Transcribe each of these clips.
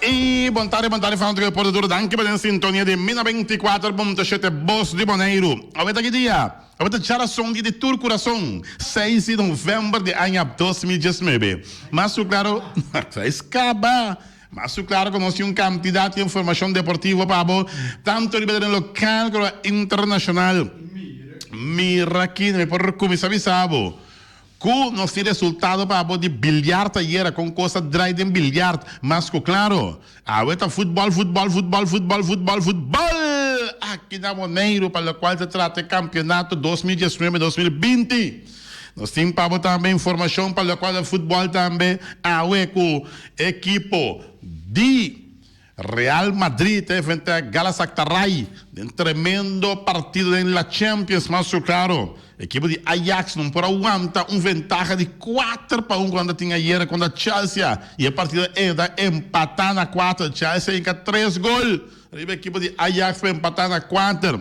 Y bon tarde, bon tarde, fanático de Deporte Duro. Danki pa den sintonia di Mina 24.7 Bos di Boneiru. Awe ta ki dia? Awe ta djarason dia di tur kurason, seis di novèmber di aña 2019. Mas ku klaro, seis kaba! Mas ku klaro ku nos tin un kantidat di informashon deportivo pa bo, tantu riba tereno lokal komo internashonal. Mira aki, mi por kuminsá bisa bo ku nos tin resultado pa bo di biljart ayera, kon kos a drai den biljart. Mas ku klaro, awe ta futbòl, futbòl, futbòl, futbòl, futbòl, futbòl aki na Boneiru pa lokual ta trata e kampionato 2019, 2020. Nos tin pa bo tambe informashon pa lokual ta futbòl tambe awe ku ekipo di Real Madrid ta enfrenta Galatasaray den tremendo partido den La Champions. Mas su claro, ekipo di Ajax no por a wanta un ventaha di kuater pa un ku nan ta tin ayera kontra Chelsea y e partido e ta empata na kuater. Chelsea a hinka tres gol riba ekipo di Ajax pa empata na kuater.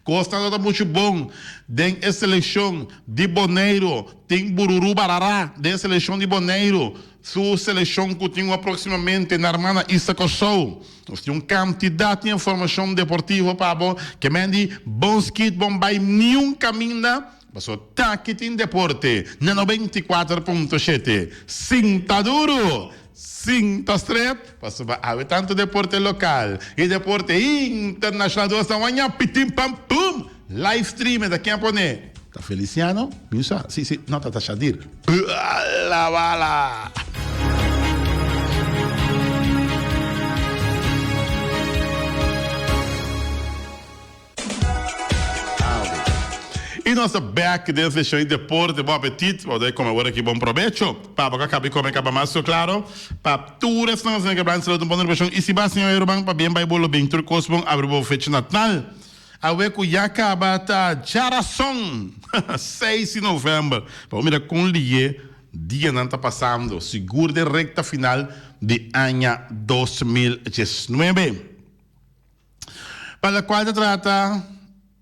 Kosnan no ta muchu bon den e selekshon di Boneiru. Tin bururu barara den e selekshon di Boneiru. Su selekshon ku tin aproximamente na Hermana Isla Kòrsou. Nos tin un kantidat di informashon deportivo pa bo ke men di bon skit bon bai niun kaminda paso taki tin deporte na 94.7. Sinta duru, sinta stret pasobra awe tantu deporte lokal i deporte internashonal dos ta waña pitin pam pum! Live stream ta ken a pone? Ta Feliciano? Mi no sa. Si, si. No, ta ta Shadir. Bala bala! I nos ta bek den seshon di deporte. Bon apetit. Bo ta kome ora aki. Bon probecho. Pa bo ka kabi kome kaba mas so klaro. Pa tur esnan ku ta blan salud un bon reveshon. I si ba señor Eruban pabien bai bo lo bin tur kos bon abri bo fecha natal. Awe ku ya kaba ta djarason, seis di novèmber. Pa bo mira kon lié dianan ta pasando, sigur den rekta final di aña 2019. Pa lokual ta trata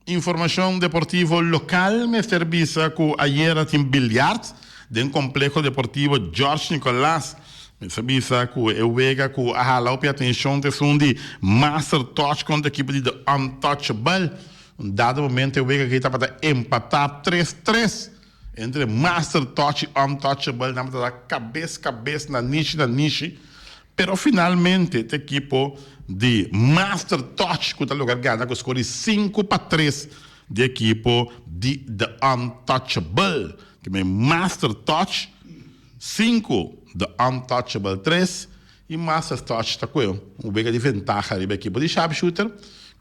informashon deportivo lokal mester bisa ku ayera tin biljart den kompleho deportivo George Nicolaas. Mester bisa ku e wega ku a hala hopi atenshon ta esun di Master Touch kontra ekipo di The Untouchable. Un dado momento e wega aki tabata empatá tres tres entre Master Touch i Untouchable. Nan tabata kabes kabes, nanishi nanishi. Pero finalmente ta ekipo di Master Touch ku ta logra gana ku skor di 5-3 di ekipo di The Untouchable. Master Touch 5, The Untouchable 3 y Master Touch ta cu un wega di ventaha riba ekipo di Sharpshooter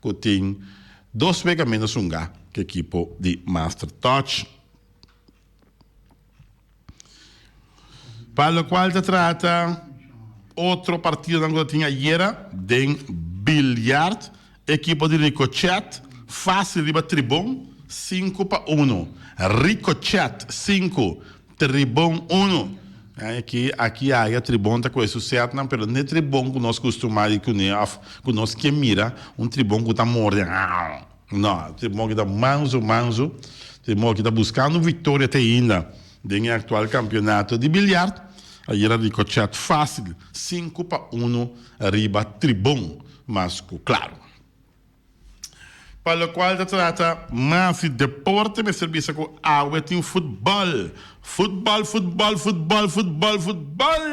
cu tin dos wega menos hunga cu ekipo di Master Touch. Pa locual ta trata otro partidonan cu ta tin ayera den biljart, ekipo di Ricochet facil riba Tribon 5-1, Ricochet 5, Tribon unu. Aki aki aya tribon ta kohe su sètnan, pero no e tribon ku nos kustumá di kuné òf ku nos ke mira, un tribon ku ta morde, No, tribon ki ta mansu mansu, tribon ki ta buskando viktoria te ainda den e aktual kampionato di biljart. Ayera Ricochet fásil 5-1 riba Tribon, mas ku klaro. Pa locual ta trata mas di deporte mester bisa cu awe tin futbol. Futbol, futbol, futbol, futbol, futbol!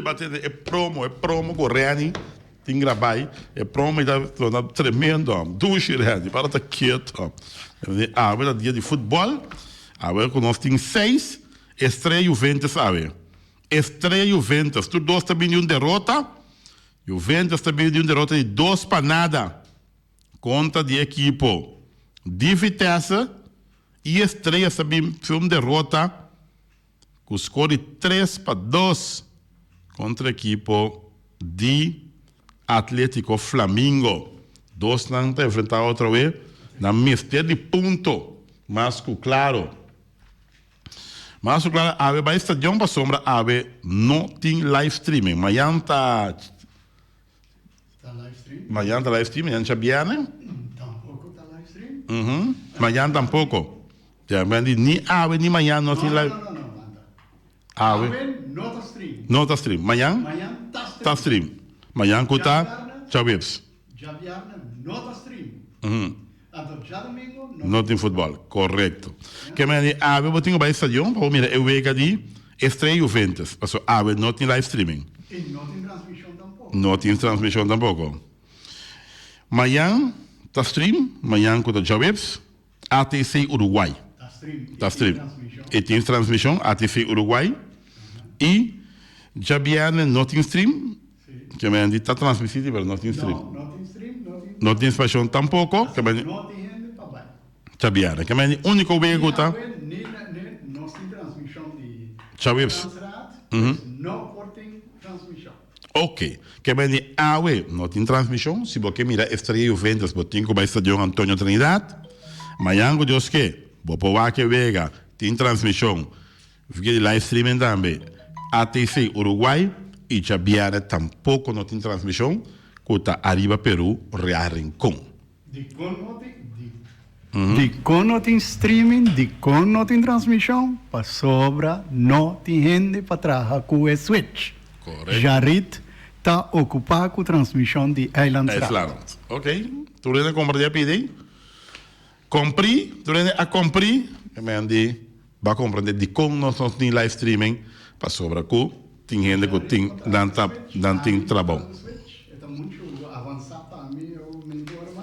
Bo a tende e promo, e promo cu Renny tin grabay. E promo ta torna tremendo. Dushi Renny, para ta keto. Awe ta dia di futbol. Awe cu nos tin seis Estrella Juventus awe. Estrella Juventus, tur dos ta bini di un derota. Juventus ta bini di un derota di 2-0 kontra di ekipo di Vitesse i Estrellas ta bin fi un derota ku skor di 3-2 kontra ekipo di Atletico Flamingo. Dosnan ta enfrentá otro awe, nan mester di punto mas ku klaro. Mas su clara awe bai stadion pasobra awe no tin live streaming. Mayan ta Ta live stream? Mayan ta live stream, mayan djabierne. Tampoco ta live stream. Mhm. Mañan tampoko. Ya men di ni awe ni mañan no tin live. No, no, no, wanta. Awe. Awe no ta stream. No ta stream. Mañan? Mañan ta stream. Ta stream. Mañan ku ta djaweps. Djabièrnè no ta stream. Anto djadomingo no. No tin futbòl. Korekto. Ke men di awe bo tin ku bai stadion pa bo mira e wega di Estrella Juventus. Pasobra awe no tin live streaming. I no tin transmishon tampoko. No tin transmishon tampoko. Mañan ta stream, mañan ku ta djaweps, ATC Uruguay. Ta stream. Ta stream. E tin transmishon, ATC Uruguay. I djabièrnè no tin stream. Ke men di ta transmisi pero no tin stream. No, no tin stream, no tin. No tin transmishon tampoko. Ke men di. No tin hende pa bai. Djabièrnè. Ke men di uniko wega ku ta. Ni awe ni ni nos tin transmishon di. Djaweps. Transraad, pues no por tin transmishon. Ok, ke men di awe no tin transmishon, si bo ke mira Estrella Juventus bo tin ku bai stadion Antonio Trinidad, mañan ku Dios ke bo por wak e wega, tin transmishon via di live streaming tambe, ATC Uruguay i djabièrnè tampoko no tin transmishon ku ta Ariba Peru Real Rincon. Dikon no tin Dikon no tin streaming Dikon no tin transmishon Pasobra no tin hende pa traha ku e switch Correcto. Jarit ta okupá ku transmishon di Eilandsraad. Eilandsraad. Ok. Tur hende kompra di a pidi. Kompri, tur hende a kompri. E men di ba komprende dikon nos no tin live streaming pasobra ku tin hende ku tin nan ta nan tin trabou.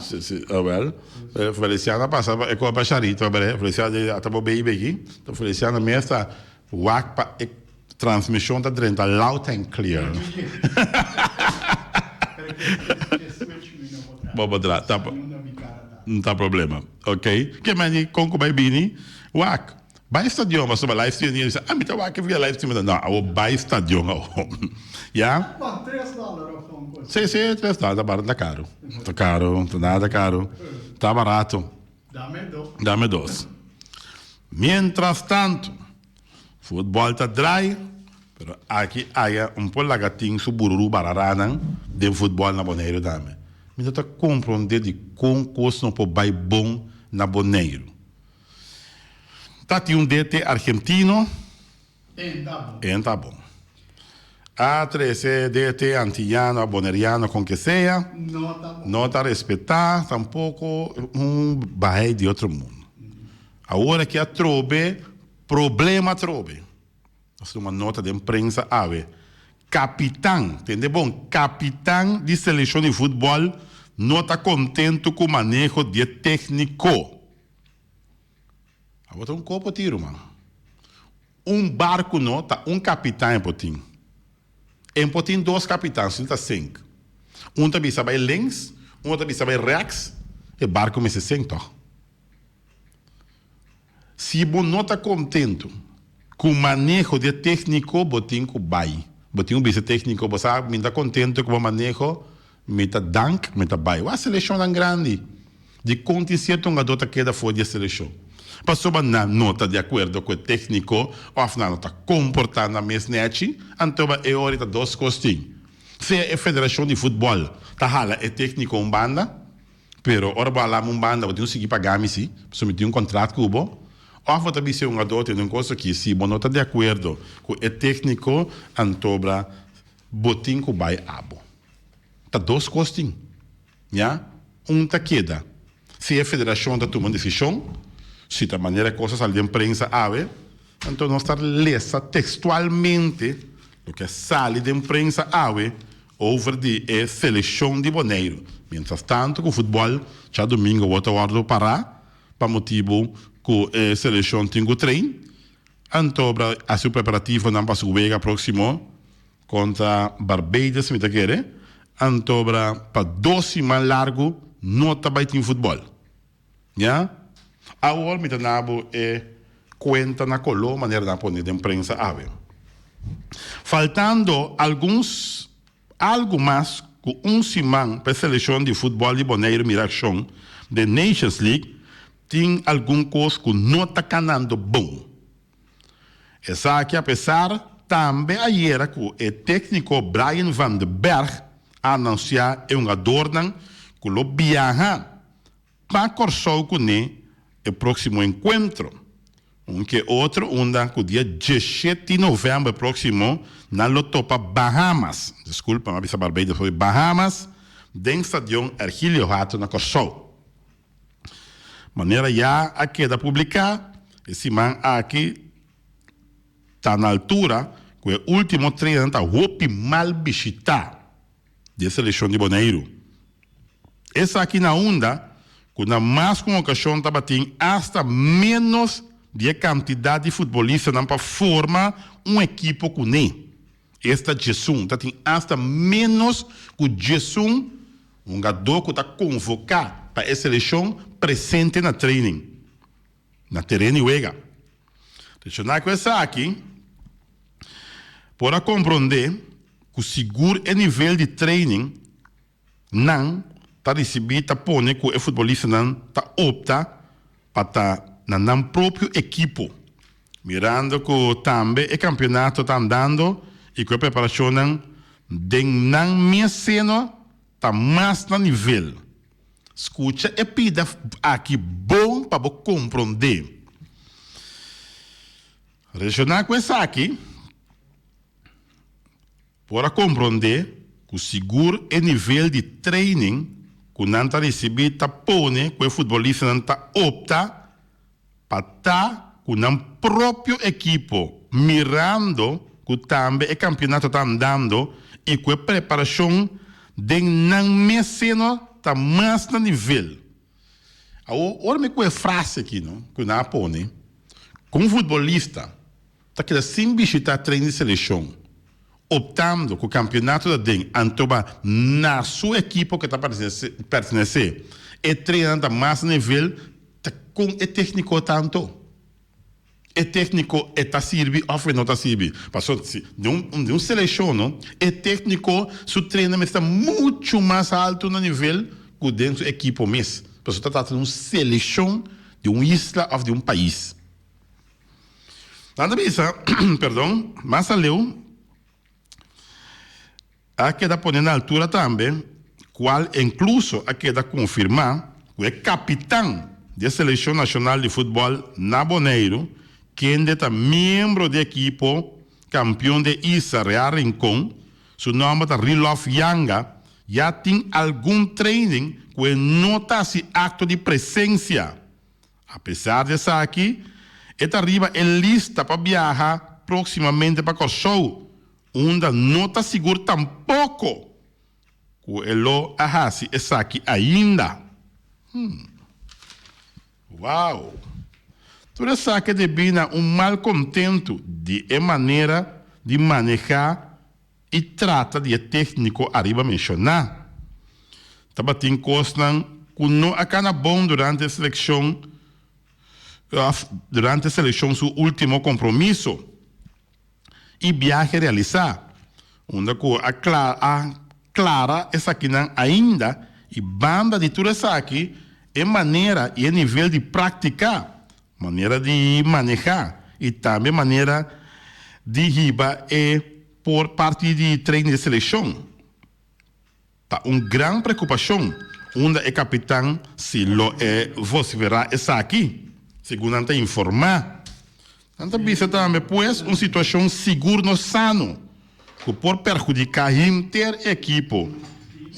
Si si awel Feliciano a pasa e koe pa Sharito abre Feliciano di ata bo baby aki to Feliciano mes ta wak pa e transmision ta drenta loud and clear. Bo por dra ta ta problema ok ke men di kon ku bai bini wak bai stadion pasobra live stream tin bisa ah mi ta wak via live stream no awor bai stadion awor ya si si tres dollar ta barat ta karu ta karu ta nada karu ta barato dame dos mientras tanto Futbòl ta drai, pero aki aya un por laga tin su bururu bararanan den futbòl na Boneiru tambe. Mi no ta komprondé di kon kos no por bai bon na Boneiru. Ta tin un DT argentino, en ta bon. A trese DT antiyano a boneriano kon ke sea, no ta respetá tampoko un bahei di otro mundu. Awor aki atrobe problema atrobe. Nos tuma nota den prensa awe. Kapitan, tende bon, kapitan di selekshon di futbòl no ta kontentu ku maneho di e tekniko. Awor ta un kopo tiru man. Un barku no ta un kapitan e por tin. E por tin dos kapitan, si no ta sink. Un ta bisa bai links, un ta bisa bai rèks, e barku mester sink tòg. Si bo no ta contento cu maneho di e tecnico bo tin cu bay. Bo tin cu bisa e tecnico bo sa mi ta contento cu bo maneho mi ta dank mi ta bay. Wak seleccionnan grandi dicon tin cierto hungador ta keda for di e seleccion? Pasobra nan no ta di acuerdo cu e tecnico of nan no ta comporta nan mes nechi anto e ora ta dos cos tin. Sea e federacion di futbol ta hala e tecnico un banda. Pero ora bo a lama un banda bo tin ku sigui paga mi si, pasobra mi tin un kontrat ku bo. Òf bo ta bisa e hungadó tene un kos aki, si bo no ta di akuerdo ku e tékniko antobra bo tin ku bai abo. Ta dos kos tin, ya. Un ta keda si e federashon ta tuma un desishon, si ta manera e kos a sali den prensa awe, anto nos ta lesa tekstualmente loke a sali den prensa awe Over di e selekshon di Boneiru. Mientras tanto ku futbòl djadumingu awor ta wòrdu pará pa motibu ku e selekshon tin ku train, anto obra hasi preparativonan pa su wega próksimo kontra Barbados mi ta kere, anto obra pa dos siman largu no ta bai tin futbòl. Ya. Awor mi ta na bo e cuenta na color manera nan a pone den prensa awe. Faltando algun algo mas cu un siman pa e seleccion di futbol di Boneiru mira accion den Nations League, tin algun cos cu no ta canando bon. Esaki apesar tambe ayera cu e tecnico Brian van den Berg a anuncia e hungadornan cu lo biaha Pa Kòrsou kuné e próksimo enkuentro. Un ke otro unda ku dia diesshete di novèmber próksimo nan lo topa Bahamas, diskulpa mi a bisa Barbados hoy, Bahamas den Stadion Ergilio Hato na Kòrsou. Manera ya a keda publiká e siman aki ta na altura ku e último trenan ta hopi mal bishitá di e selekshon di Boneiru. Esaki na unda ku na mas ku un okashon tabatin asta ménos di e kantidat di futbolistanan pa forma un ekipo kuné. Esta djesun, ta tin asta ménos ku djesun hungadó ku ta konvoká pa e selekshon presente na training na tereno di wega. Relashoná ku esaki por a komprondé ku sigur e nivel di training nan ta risibí ta pone ku e futbolistanan ta opta pa ta na nan propio ekipo, mirando ku tambe e kampionato ta andando i ku e preparashonnan den nan mes seno ta mas na nivel. Skucha e pida aki bon pa bo komprondé. Relashoná ku esaki. Por a komprondé ku sigur e nivel di training ku nan ta risibí ta pone ku e futbolistanan ta opta pa ta ku nan propio ekipo mirando ku tambe e kampionato ta andando i ku e preparashon den nan mes seno ta mas na nivel. Awor ora mi ku e frase aki no ku nan a pone ku un futbolista ta keda sin bishita tren di selekshon, optando ku kampionato ta den anto ba na su ekipo ku e ta pertenesé. E trennan ta mas nivel ta kon e tekniko ta anto. E tekniko e ta sirbi òf e no ta sirbi. Pasobra si den un den un selekshon no e tekniko su trenan mester ta muchu mas altu na nivel ku den su ekipo mes. Pasobra ta trata di un selekshon di un isla òf di un pais. Nan ta bisa, perdon, mas aleu a keda pone na altura tambe, cual incluso a keda confirma cu e capitan di e seleccion nacional di futbol na Boneiru, kende ta miembro di ekipo campeon di e isla Real Rincon, su nomber ta Rilof Yanga, ya tin algun training cu e no ta haci acto di presencia. Apesar di esaki, e ta riba e lista pa biaha próksimamente pa Kòrsou, unda no ta sigur tampoko ku e lo a hasi esaki ainda. Hmm. Wow! Tur esaki debí na un malkontentu di e manera di manehá i trata di e tékniko ariba menshoná. Tabatin kosnan ku no a kana bon durante e selekshon òf durante e selekshon su último kompromiso i biahe realisá, unda ku a a klara esakinan ainda i banda di tur esaki e manera i e nivel di práktika Manera di manehá i tambe manera di hiba e por parti di train di selekshon ta un gran preokupashon unda e kapitan si lo e vosiferá esaki, segun nan ta informá. Nan ta bisa tambe pues un situashon sigur no sano ku por perhudiká henter e ekipo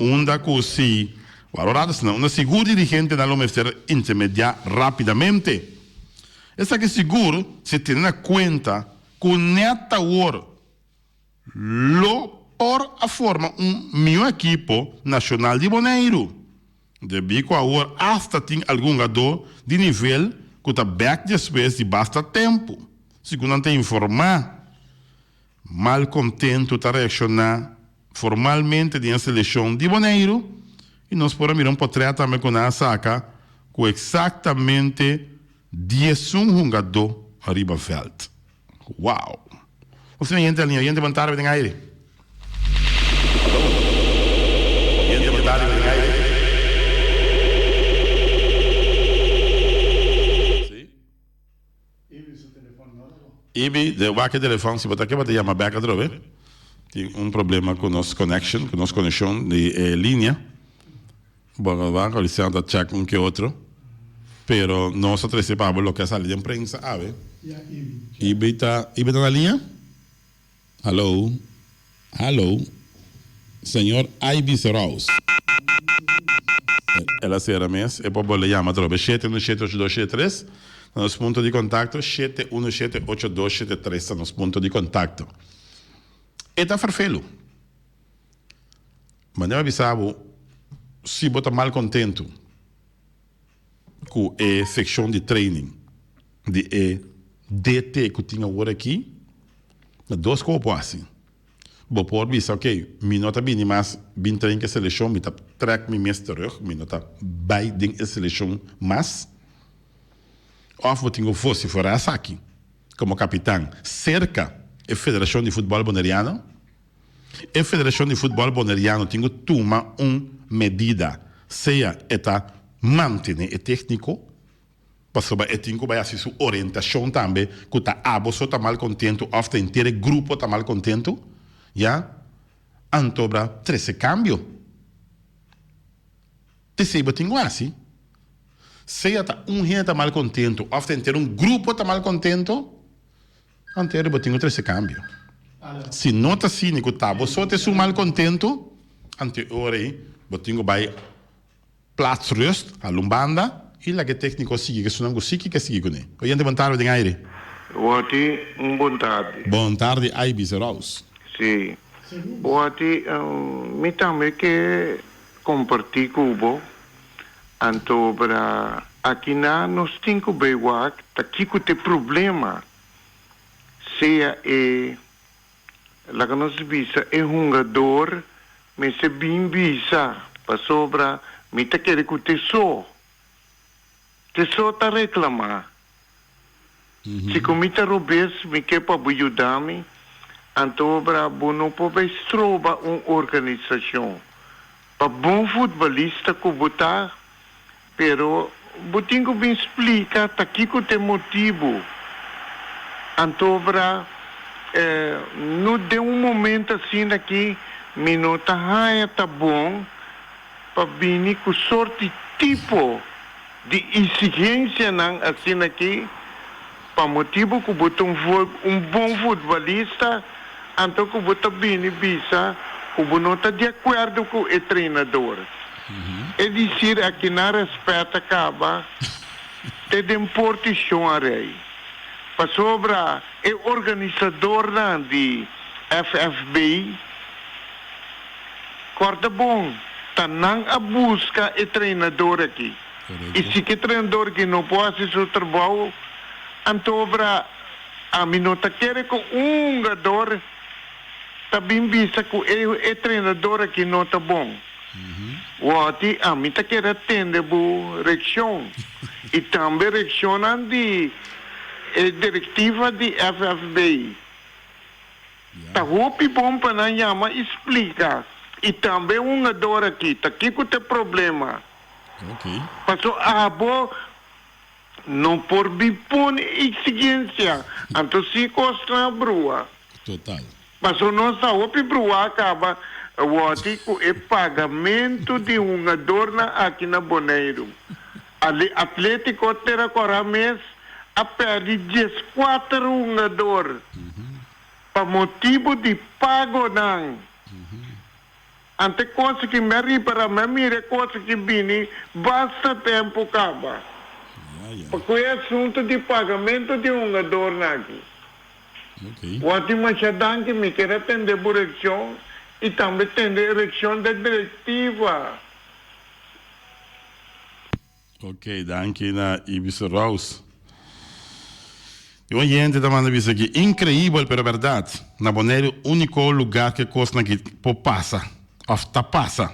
unda ku si Waroradesnan unda sigur dirigentenan lo mester intermediá rápidamente. Esaki sigur si tene na kuenta ku nèt awor lo por a forma un mihó ekipo nashonal di Boneiru. Debí ku awor asta tin algun hungadó di nivel ku ta bèk despues di basta tempu, segun nan ta informá. Malkontentu ta reakshoná formalmente den e selekshon di Boneiru i nos por a mira un potrèt tambe ku nan a saka ku eksaktamente diesun hungadó riba vèlt. Wow! Nos tin oyente alinea. Oyente bon tarde den aire. Hallo. Oyente bon tarde den aire. Si. Ibi, de wak e telefon si bo ta ke bo ta yama bek atrobe. Tin un problema ku nos connection, ku nos konekshon di e linea. Bo wak, Luciano ta check un ke otro. Pero nos a trece pa bo loke a sali den prensa awe. Ibi ta Ibi ta na liña? Hallo? Hallo? Señor Ibi Seraus. El a cera mes. E por bolbe yama atrobe. 717 8273 ta nos punto di contacto. 717 8273 ta nos punto di contacto. E ta ferfelu. Manera mi a bisa bo, si bo ta malcontento cu e seccion di training di e DT cu tin awor aki, na dos cosa bo por haci. Bo por bisa, ok, mi no ta bini mas bin train cu e seleccion, mi ta trek mi mes terug, mi no ta bay den e seleccion mas. Of bo tin cu vocifera esaki como capitan cerca e Federacion di Futbol Boneriano. E Federashon di Futbòl Boneriano tin ku tuma un medida, sea e ta mantené e tékniko, pasobra e tin ku bai hasi su orientashon tambe ku ta abo so ta mal kontentu òf ta henter e grupo ta mal kontentu, ya, antobra trese kambio. P'esei bo tin ku hasi, sea ta un hende ta mal kontentu òf ta henter un grupo ta mal kontentu, Anto bo tin ku trese kambio. Si no ta asina ku ta bo so ta esun malkontentu, anto e ora ei bo tin ku bai plaats rust, hala un banda i laga e tekniko sigui ku esunnan ku si ke sigui kuné. Oyente bon tardi den aire. Wati un bon tardi. Bon tardi Ibis Rouse. Si. Wati mi tambe ke komparti ku bo anto bra akina nos tin ku bay wak ta kiko ta e problema. Sea e, laga nos bisa e hungador mester bin bisa pasobra mi ta kere ku te so, te so ta reklamá. Si ku mi ta robes mi ke pa bo yuda mi, antobra bo no por bai stroba un organisashon. Pa bon futbolista ku bo ta, Pero bo tin ku bin splika ta kiko ta e motibu. Antobra no den un momento asina aki mi no ta haña ta bon pa bini ku sorti tipo di isigensianan asina aki pa motibu ku bo ta un bon futbolista anto ku bo ta bini bisa ku bo no ta di akuerdo ku e trenador. E disir aki nan respet a kaba te den porti shon a rei. Pasobra e organisadornan di FFB kòrda bon ta nan a buska e trenador aki. I si ke trenador aki no por hasi su trabou, antobra ami no ta kere ku un hungador ta bin bisa ku e trenador aki no ta bon. Wòti, ami ta kere tende bo reakshon i tambe reakshonnan di e direktiva di FFB. Ta hopi bon pa nan yama i splika i tambe hungador aki ta kiko ta e problema. Paso abo no por bin pone exigencia anto si cosnan a brua. Total. Paso nos ta hopi brua caba wòti cu e pagamento di hungadornan aki na Boneiru. Atletico Teracora mes a perdi dieskuater hungador pa motibo di pagonan. Ante kos ki mi a ripara, mi a mira e kos ki bini basta tempu kaba. Pa ku e asuntu di pagamentu di hungadornan aki. Wak di masha danki, mi kier a tende bo reakshon i tambe tende e reakshon di e direktiva. Ok, danki na Ibis Rouse. E oyente ta manda bisa aki, Increibel pero berdad, na Boneiru unico lugar ke cosnan aki por pasa of ta pasa.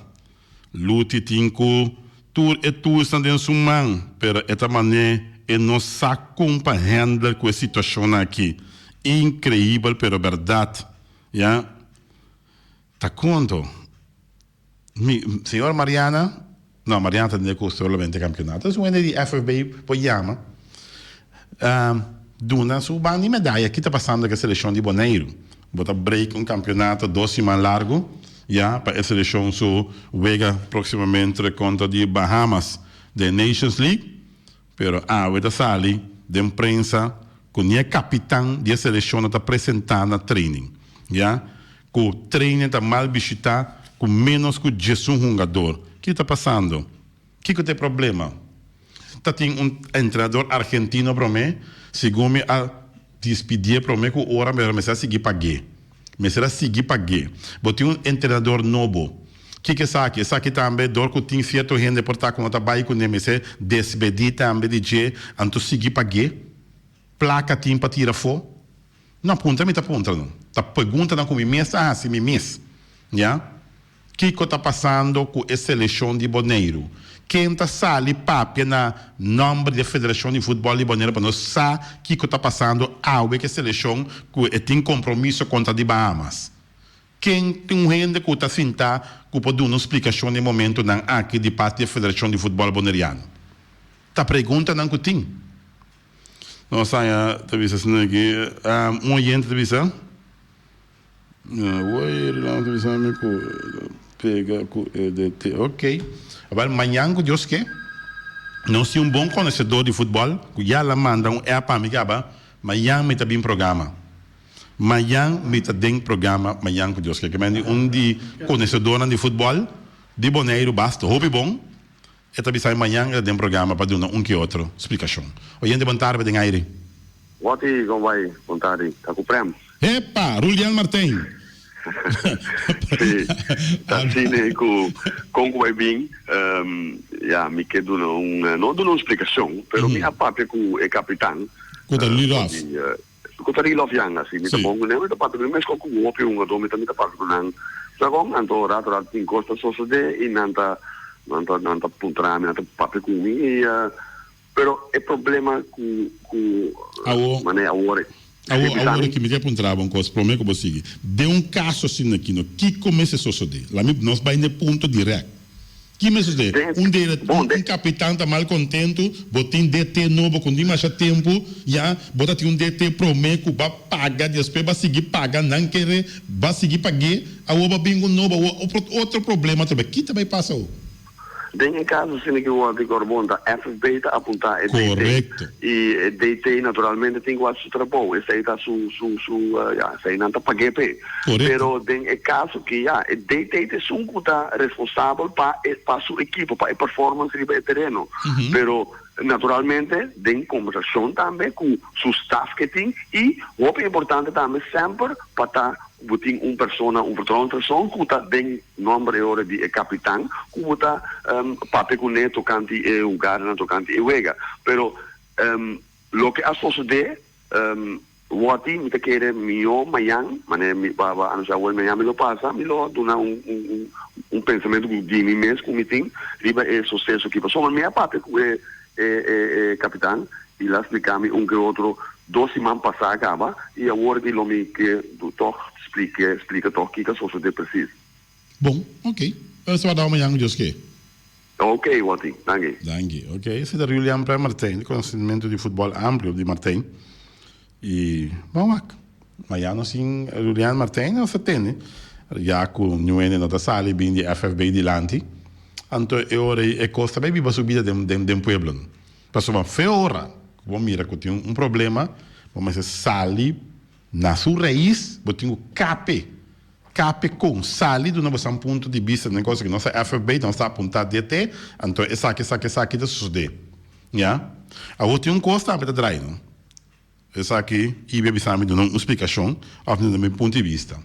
Luti tin cu tur e toolsnan den su man, pero e ta mane e no sa con pa handle cu e situacionnan aki. Increibel pero berdad. Ya. Ta conto. Mi, señora Mariana, no, Mariana ta tende cu solamente campeonato. Es un hende di FFB por yama, duna su banda di medaya ki ta pasando cu e seleccion di Boneiru. Bo ta break un campeonato dos siman largo, ya, pa e seleccion su wega proximamente contra di Bahamas den Nations League. Pero awe ta sali den prensa ku ni e kapitan di e selekshon no ta presentá na training. Ya ku training ta mal bishitá ku ménos ku diesun hungador. Kiko ta pasando? Kiko ta e problema? Ta tin un entrenador argentino promé, segun mi a dispidié promé ku ora pero mester a sigui pag'é. Mester a sigui pag'é. Bo tin un entrenador nobo. Kiko esaki? Esaki tambe dor ku tin sierto hende por ta ku no ta bai kuné mester despedí tambe di dje anto sigui pag'é. Plaka tin pa tira afó? No, puntra mi ta puntra no. Ta preguntanan ku mi mes ta hasi mi mes. Ya. Kiko ta pasando ku e selekshon di Boneiru? Ken ta sali papia na nòmber di e Federashon di Futbòl di Boneiru pa nos sa kiko ta pasando awe ku e selekshon ku e tin kompromiso kontra di Bahamas? Ken tin un hende ku ta sintá ku por duna un splikashon den momentunan aki di parti di e Federashon di Futbòl Boneriano? Ta preguntanan ku tin. Nos haña ta bisa asina aki, un oyente ta bisa. Woy Rilando ta bisa mi ku pega ku e DT. Ok. Awel mañan ku Dios ke nos tin un bon konosedor di futbòl ku ya la manda un app pa mi kaba mañan mi ta bin programa. Mañan mi ta den programa mañan ku Dios ke. Ke men di un di konosedornan di futbòl di Boneiru basta hopi bon e ta bisa mi mañan e ta den programa pa duna un ke otro splikashon. Oyente bon tarde den aire. Wòti kon bai bon tardi ta ku prem. Epa! Rulian Martijn! Sí, ta asina ku kon ku bai bin, ya mi ke duna un, no duna un splikashon, pero mi a papia ku e kapitan. Ku ta Lilof. Ku ta Lilof Yanga, si. Mi ta bon kuné, mi ta papia kuné, meskos ku hopi hungadó mi ta mi ta papia ku nan. Sa kon? Anto rato rato tin kos ta sosodé i nan ta nan ta nan ta puntra mi, nan ta papia ku mi i. Pero e problema ku ku Awo, mane awor awo, si bisa awor mi. aki mi ke puntra bo un kos prome ku bo sigui. Den un kaso asina aki no, kiko mester sosode? La mi nos bai n'e punto dirèkt. Ki mester sosode? Den Un dere bon un den. kapitan ta mal kontentu, bo tin DT nobo ku no tin masha tempu, ya, bo ta tin un DT prome ku bo a paga, despues bo a sigui paga, nan kere bo a sigui pag'é, awor bo a bin ku nobo, awor otro problema atrobe. Ki ta bai pasa awor? Den e caso asina ki wòrdu Gorbon ta FFB ta apuntá e DT Correcto. i e DT naturalmente tin ku hasi su trabou, esei ta su su su ya esei nan ta pag'é p'e. Correcto. Pero den e caso ki ya e DT ta esun ku ta responsabel pa e pa su ekipo, pa e performance riba e tereno. Pero naturalmente den kombersashon tambe ku su staf ke tin i hopi importante tambe semper pa ta ku bo tin un persona, un vertrouwenspersoon ku ta den Nomber e ora di e kapitan ku bo ta papia kuné tokanti e hugarnan, tokanti e wega. Pero loke a sosodé wòrdi mi ta kere mihó mañan, manera mi bo a anunsiá awor, mañan mi lo pasa, mi lo duna un un pensamentu ku di mi mes ku mi tin riba e suseso aki. Pasobra mi a papia ku e e kapitan i el a splika mi un ke otro dos siman pasá kaba i awor aki lo mi ke tòg Splike, splika toch kiko a sosode precies. Bon, ok. Nos ta wardao mañan ku Dios ke. Ok, Watty. Danki. Danki. Ok, esei ta Julian Prem Martijn, di konosementu di futbòl amplio di Martijn. I bon wak. Mañan nos tin Julian Martijn, nos ta tende. Ya ku niun hende no ta sali bin di FFB dilanti. Anto e ora ei e kos ta bai biba su bida den den den pueblo. Pasobra fe ora ku bo mira ku tin un problema, bo mester sali. Na su rais bo tin ku kape, kape kon sali duna bosan punto di bista den cosa ku nos ta FFB, nos ta apunta DT, anto esaki, esaki, esaki ta sosode. Ya. Awor tin un kos tambe ta drai no. Esaki Ibi a bisa mi duna un splikashon òf duna mi punto di bista.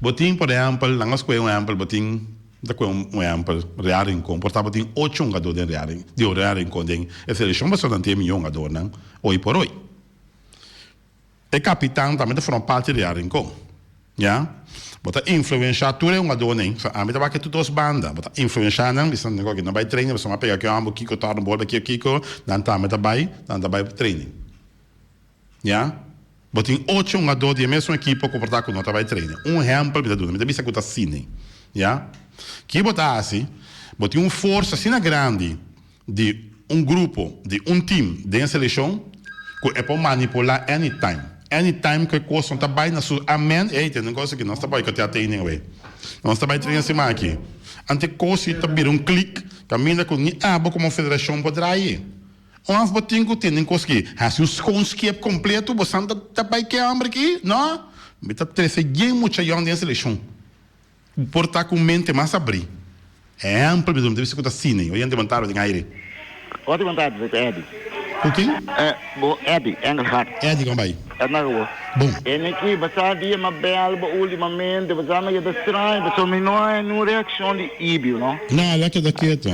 Bo tin por ehèmpel, nan a skohe un ehèmpel, bo tin, mi ta kohe un ehèmpel, Real Rincon, por ta bo tin ocho hungadó den Real Rincon, digo Real Rincon den e selekshon pasobra nan tin e mihó hungadornan hoy por hoy. E kapitan tambe ta forma parti di Real Rincon. Ya. Bo ta influenshá tur e hungadónan. So ami ta wak e tur dos banda. Bo ta influenshá nan, bisa nan oke, no bai training pasobra nan a pega ki hòmber, kiko tòrna bòl kiko kiko, nan tambe ta bai, nan ta bai training. Ya. Bo tin ocho hungadó di e mesun ekipo ku por ta ku no ta bai training. Un ehèmpel mi ta duna, mi ta bisa ku ta asina. Ya. Ki bo ta hasi? Bo tin un forsa asina grandi di un grupo, di un team den seleccion cu e por manipula anytime. Anytime cu e cos no ta bay na su amen, ey tende un cos aki, nos ta boicotea training awey. Nos ta bay train siman aki. Ante cos ta bira un click caminda cu ni abo como federacion por draai. Of bo tin ku tene kos ki hasi un schoon schep kompleto bo san ta bai ke homber aki? No, mi ta trese yen mucha yòn den selekshon. Bo por ta ku mente mas abrí. Ehèmpel mi ta bisa ku ta asina ei. Oyente bon tardi den aire. Hopi bon tardi, Doctor Eddy. Ku kin? Bo Eddy Engelhardt. Eddy, kon bai? Edna ku bo. Bon. E neki basa dia m'a bel bo ultimamente, basa mi keda straño pasobra mi no haña niun reakshon di Ibio, no. No, el a keda ketu.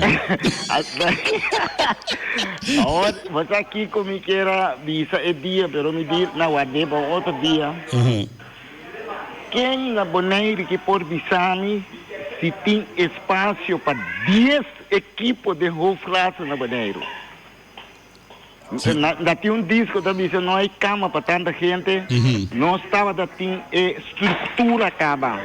Awor, basa kiko mi kier a bisa e dia, pero mi di na ward'é pa un otro dia. Ken na Boneiru ki por bisa mi si tin espasio pa dies ekipo den hoofdklasse na Boneiru? Na tin un disko ta bisa no hay kama pa tanta gente, nos tabata tin e struktura kaba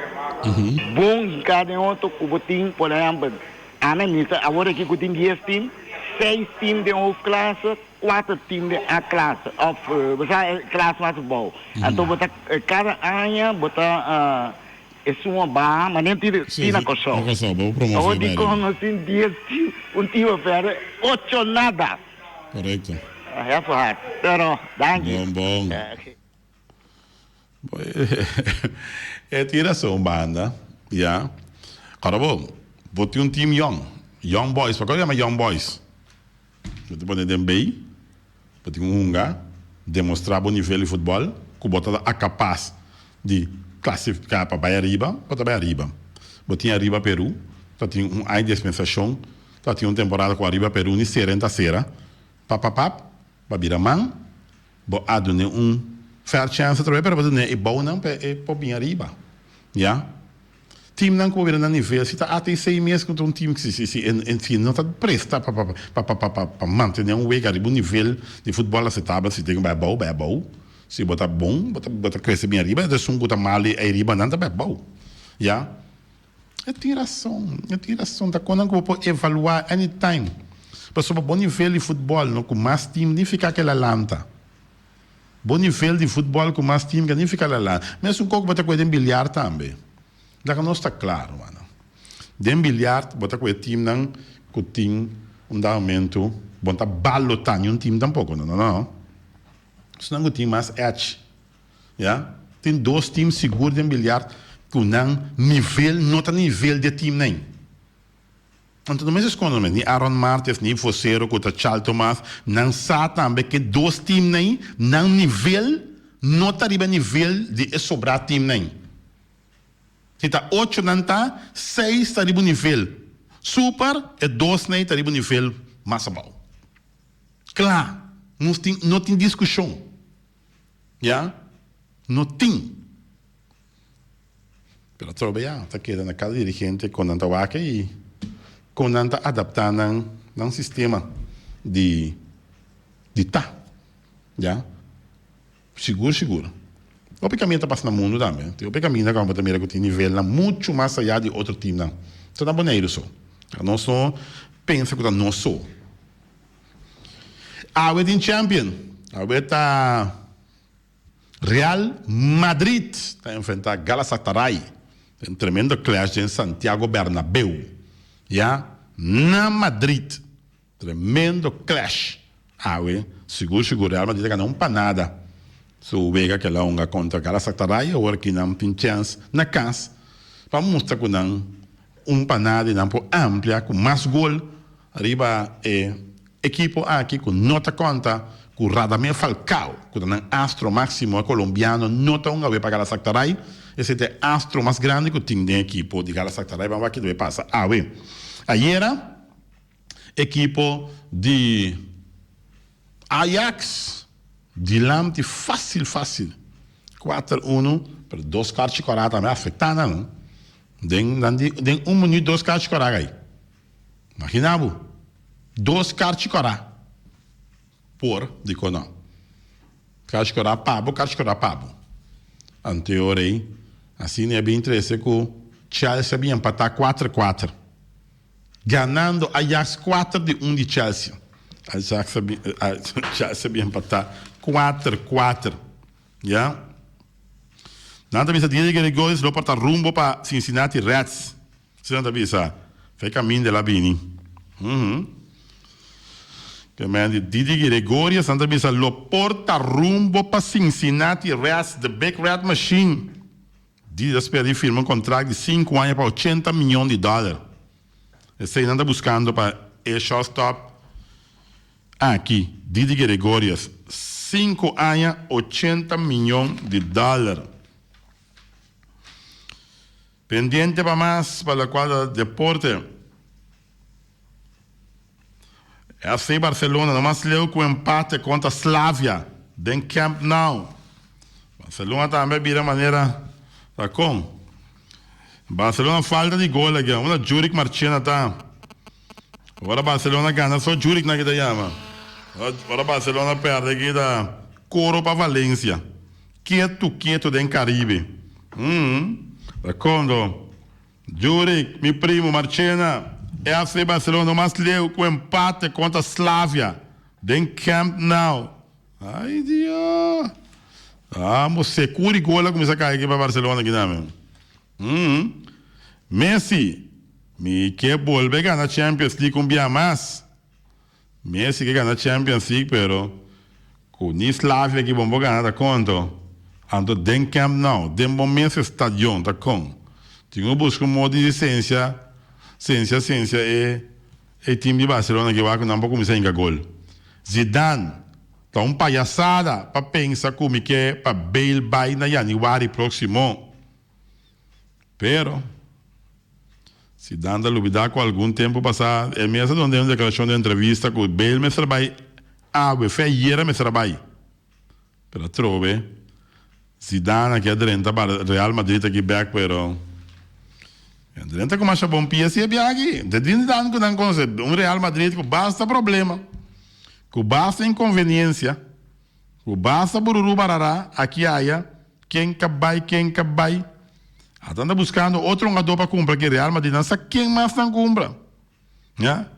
bon hinká den otro ku bo tin por ehèmpel ana misa awor aki ku tin dies tim, seis tim den hoofdklasse, Kuater tim den A klas of bo sa e klas mas abou. Anto bo ta kada aña bo ta esun a baha ma nen tin tin na Kòrsou. Awor dikon nos tin dies tim un tim a pèrdè ocho nada. Korekto. Hèf hard pero danki. Bon bon. E tin rason banda ya. Ora bo bo tin un tim yòn young boys pakiko yama young boys? Bo ta pone den bay, bo tin ku hunga, demostrá bo nivel di futbòl ku bo ta kapas di klasifiká pa bai ariba, bo ta bai ariba. Bo tin ariba Peru, ta tin un aña di dispensashon, ta tin un temporada ku ariba Peru ni sera en ta sera, pap pap pap, bo a bira man, bo a dun'é un fair chance atrobe pero bo dun'é e bounan pa e por bin ariba, ya. Teamnan ku bo bira na nivel, si ta ATC mes ku ta un team si si si en si no ta presta pa pa pa pa pa pa pa mantene un wega riba un nivel di futbòl aceptabel si tin ku bai abou bai abou si bo ta bon bo ta bo ta krese bin ariba esun ku ta mal ei riba nan ta bai abou ya e tin rason e tin rason ta konan ku bo por evalua anytime pasobra bo nivel di futbòl no ku mas team nifiká ke la lanta. Bo nivel di futbòl ku mas tim ka nifiká lala. Mesun kos ku bo ta kue den biliar tambe. Laga nos ta klaro, mano. Den biliar bo ta kue timnan ku tin un dado momentu bo no ta balotá niun tim tampoko. No, no, no. Esnan ku tin mas edge, ya. Tin dos tim sigur den biliar ku nan nivel no ta nivel di e timnan ei. Anto no mester skonde mes, ni Aaron Martes, ni Vocero ku ta Charles Thomas, nan sa tambe ke dos teamnan ei, nan nivel no ta riba nivel di e sobrá teamnan ei. Si ta ocho nan ta, seis ta riba un nivel super, e dosnan ei ta riba un nivel mas abou. Kla, nos tin, no tin diskushon. Ya, no tin. Pero atrobe ya ta keda na kada dirigente kon nan ta wak i kon nan ta adaptá nan nan sistema di di ta. Ya. Sigur sigur. Hopi kaminda ta pasa na mundu tambe. Tin hopi kaminda ku bo ta mira ku tin nivelnan muchu mas ayá di otro timnan. Ta na Boneiru so. Nos no pensa ku ta nos so. Awe tin champion. Awe ta. Real Madrid ta enfrenta Galatasaray den tremendo clash den Santiago Bernabeu ya na Madrid. Tremendo clash awe, sigur sigur Real Madrid a gana un panada su wega ke la hunga kontra Galatasaray awor aki nan tin chance na kas pa mustra ku nan un panada y nan por amplia ku mas gol riba e ekipo aki ku no ta konta ku Radamel Falcao ku ta nan astro maximo e colombiano no ta un awe pa Galatasaray esei ta e astro mas grandi ku tin den ekipo di Galatasaray ban wak kiko ta pasa awe ayera ekipo di Ajax dilanti facil facil kuater uno pero dos karchi kora tambe afecta nan den den un minuut dos karchi kora kai. Imagina bo, dos karchi kòrá por, dikon no? Karchi kòrá pa bo, karchi kòrá pa bo. Anto e ora ei, asina e a bin trese ku Chelsea a bin empatá kuater kuater, ganando Ajax kuater di un di Chelsea. Ajax a bin, Chelsea a bin empatá kuater kuater, ya. Nan ta bisa Diego Gregorius lo por ta rumbo pa Cincinnati Reds. Asina ta bisa, Fe kaminda el a bini. Ke men di Didi Gregorius nan ta bisa lo por ta rumbo pa Cincinnati Reds, the Big Red Machine. Didi ta spera di firma un contract di sinku aña pa ochenta miyon di dollar. Esei nan ta buskando pa e shortstop aki, Didi Gregorius. Sinku aña, ochenta miyon di dollar. Pendiente pa mas pa lokual ta deporte. FC Barcelona no mas leu ku empate kontra Slavia den Camp Nou. Barcelona tambe a bira manera ta kon. Barcelona falta di gol aki. Unda Jurick Marchena ta? Ora Barcelona gana so Jurick nan kita yama. Ora Barcelona perde kita koro pa Valencia. Ketu ketu den Caribe. Ta kon do. Jurick, mi primo Marchena, FC Barcelona no mas leu ku empate kontra Slavia den Camp Nou. Ay Dios! Ambos sekur i gol a kuminsá kai aki pa Barcelona aki tambe. Messi, mi ke bolbe gana Champions League un bia mas. Messi ke gana Champions League pero ku ni Slavia ki bon por gana ta konto. Anto den Camp Nou, den bo mes stadion ta kon. Tin ku buska un modo di sensia, sensia, sensia e e team di Barcelona ki wak ku nan por kuminsá hinka gol. Zidane ta un payasada pa pensa ku mi ke pa Bale bai na yanüari próksimo. Pero, Zidane ta lubidá ku algun tempu pasá e mes a duna den un deklarashon den entrevista ku Bale mester a bai awe, fe ayera mester a bai. Pero atrobe, Zidane aki a drenta pa Real Madrid aki bek, pero e drenta ku masha bon pia si e biaha aki. Te di Zidane ku nan konosé, un Real Madrid ku basta problema, ku basta inkonveniensia. Ku basta bururu barara aki aya, ken ka bai, ken ka bai. Ata nan ta buskando otro hungadó pa kumpra ki Real Madrid nan sa ken mas nan kumpra. Ya.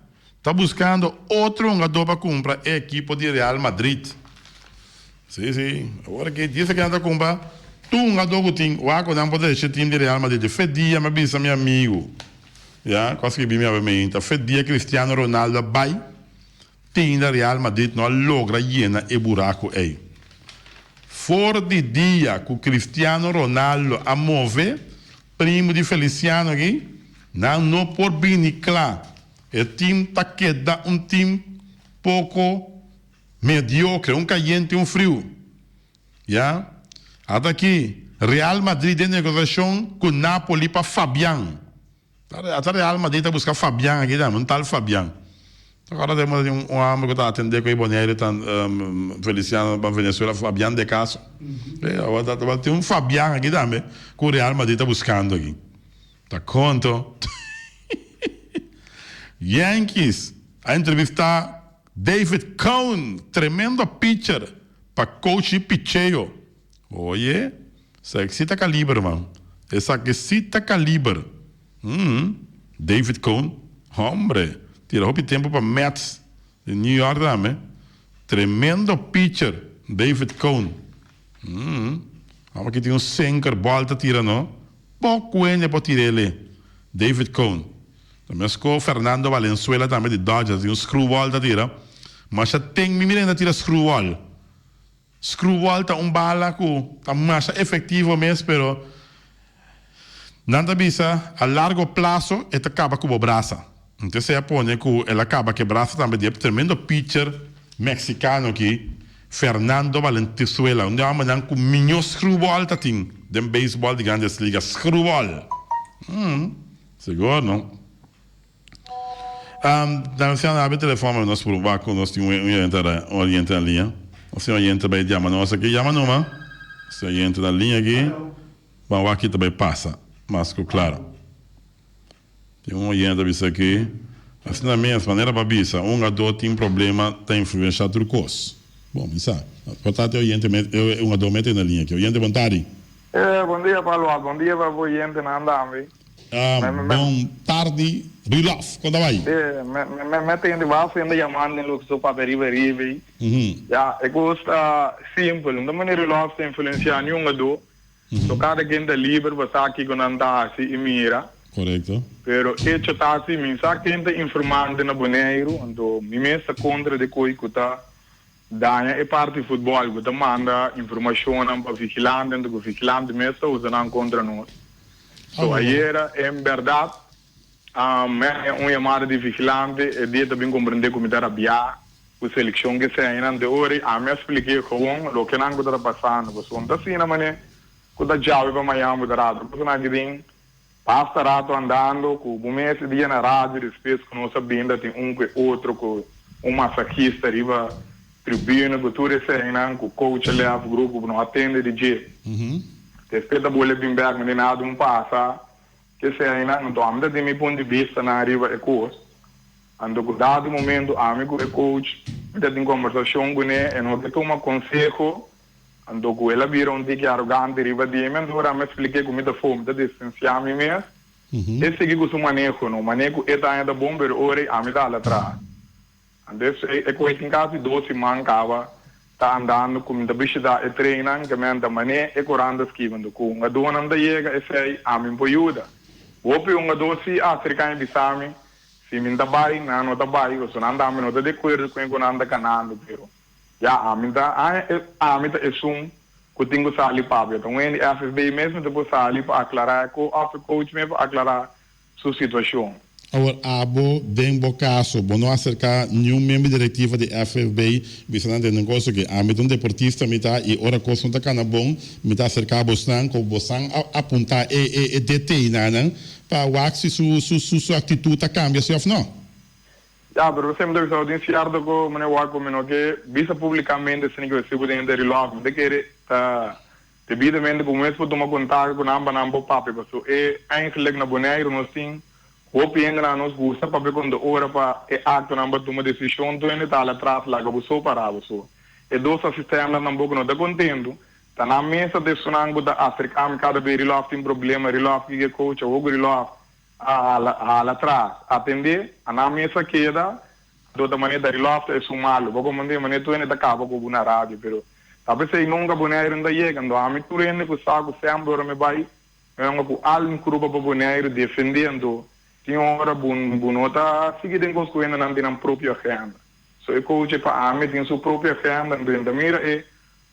Ta buskando otro hungadó pa kumpra e ekipo di Real Madrid. Si, si. Awor aki djis aki nan ta kumpra tur hungadó ku tin. Wak ku nan por drecha e team di Real Madrid. Fe dia mi a bisa mi amigu, ya, ku a skibi mi awe meinta, fe dia Cristiano Ronaldo a bai. Tinda Real Madrid no a logra yena e buraco ey. For di dia cu Cristiano Ronaldo a move, primo di Feliciano aki, nan no por bini cla. E team ta keda un team poco mediocre, un cayente un friu. Ya. Ata aki, Real Madrid den negociacion cu Napoli pa Fabian. Ata Real Madrid ta buska Fabian aki tambe, un tal Fabian. Awor ta tin un homber ku ta atende ku e Bonaire tan Feliciano pa Venezuela, Fabian de Caso. Awor ta tin un Fabian aki tambe ku Real Madrid ta buskando aki. Ta konto. Yankees a entrevista David Cone, tremendo pitcher pa coach di picheo. Oye, esaki si ta kaliber man. Esaki si ta kaliber. Umm, David Cone, hombre, tira hopi tempo pa Mets di New York tambe. Tremendo pitcher, David Cone. Umm, amo aki tin un sinker, bòl ta tira no. Poko hende por tira el'e. David Cone. Ta mesco Fernando Valenzuela tambe di Dodgers, tin un screwball ta tira. Masha ten mi mira hende ta tira screwball. Screwball ta un bala cu ta masha efectivo mes pero nan ta bisa a largo plazo e ta caba cu bo brasa. Entonces e a pone cu el a caba cu e brasa tambe di e tremendo pitcher mexicano aki Fernando Valenzuela un di e hombernan cu miño screwball ta tin den baseball di Grandes Ligas. Screwball! Sigur no. Dames en heren, abri telefon pa nos proba cu nos tin un oyente un oyente na liña. Nos tin un oyente bay yama nos aki. Yama numa. Nos tin oyente na liña aki. Ban wak ki ta bay pasa. Mas cu claro. Tin un oyente a bisa aki, Asina mes, manera bo a bisa, un hungador tin problema ta influencia tur cos. Bon, mi sa. Por ta e oyente e hungador mete na liña aki. Oyente, bon tardi. Bon dia Palwa, bon dia pa bo oyentenan tambe. Bon tardi Rilaf, kon ta bai? Me tende basta hende yamando den loke so papia riba riba ei. Ya, e kos ta simpel, no ta manera Rilaf ta influensia niun hungadó. So kada ken ta liber pa sa kiko nan ta hasi i mira. Korekto. Pero echo ta si mi sa ken ta informante na Boneiru, anto mi mes ta kontra di koi ku ta daña e parti futbòl, ku ta manda informashonnan pa vigilante, anto ku vigilante mes ta usa nan kontra nos. So ayera en bèrdat mi a haña un yamada di vigilante, e dia ta bin komprendé ku mi ta rabiá ku selekshon ke señanan te ora ami a splik'é gewoon loke nan ku ta pasando, pasobra no ta asina manera ku ta djawe pa mañan bo ta rato, pasobra nan aki tin Basta rato andando cu bo mes e dia na radio despues cu nos a binda tin un cu e otro cu un masajista riba tribuna cu tur eseinan cu coach a lef grupo cu no a tende di dje. Despues ta bolbe bin bek mi di nada un pasa cu eseinan anto ami ta tin mi punto di bista nan riba e cos anto cu dado momento ami cu e coach mi ta tin combersacion cune e no ke tuma conseho. Anto ku el a bira un tiki arogante riba di mi, anto ora mi a splik'é ku mi ta fo, mi ta distansiá mi mes, e sigui ku su maneho, no mané ku e ta haña ta bon, pero ora ei ami ta hala tras. Anto esei e kohe tin kasi dos siman kaba ta andando ku mi ta bishitá e trennan, ke men ta mané e koran ta skibi, anto ku hungadónan ta yega esei ami por yuda. Hopi hungadó si aserká i bisa mi, si mi ta bai, nan no ta bai, pasobra nan tambe no ta di akuerdo ku e ku nan ta kanando, pero. Ya, ami ta haña e ami ta esun ku tin ku sali papia. Ta un hende FFB mes mester por sali pa aklará e ko òf e coach mes pa aklará su situashon. Awor abo den bo kaso bo no aserká niun miembro di direktiva di FFB bisa nan den un kos oke ami ta un deportista mi ta i ora kos no ta kana bon mi ta aserká bosnan ku bosan a apuntá e e e DT nan pa wak si su su su aktitut ta kambia si òf no. Ya, pero semper ta bisa tin cierto cu mane wak cu mi no ke bisa publicamente asina cu si bo tin hende reloj. Mi ta kere ta debidamente cu mes por tuma contacto cu nan pa nan por papia paso e eigenlijk na Boneiru nos tin hopi hende nan nos gusta papia con ta ora pa e actonan pa tuma decision tur hende ta hala atras laga bo so para bo so. E dos asistentenan tampoco no ta contento ta nan mes ta esunnan cu ta acerca mi cada be reloj tin problema reloj kiko e coach awo cu reloj A hala hala tras, atendé, a nan mes a keda, anto ta manera Dari Love ta esun malu, bo komprendé, manera tur hende ta kaba ku bo na radio, pero ta p'esei nunka Boneiru no ta yega, anto ami tur hende ku sa ku semper ora mi bai, mi yonga ku al mi krupa pa Boneiru defendé, anto tin ora bo bo no ta sigui den kos ku hendenan tin nan propio agenda, so e coach pa ami tin su propio agenda, anto mi ta mira e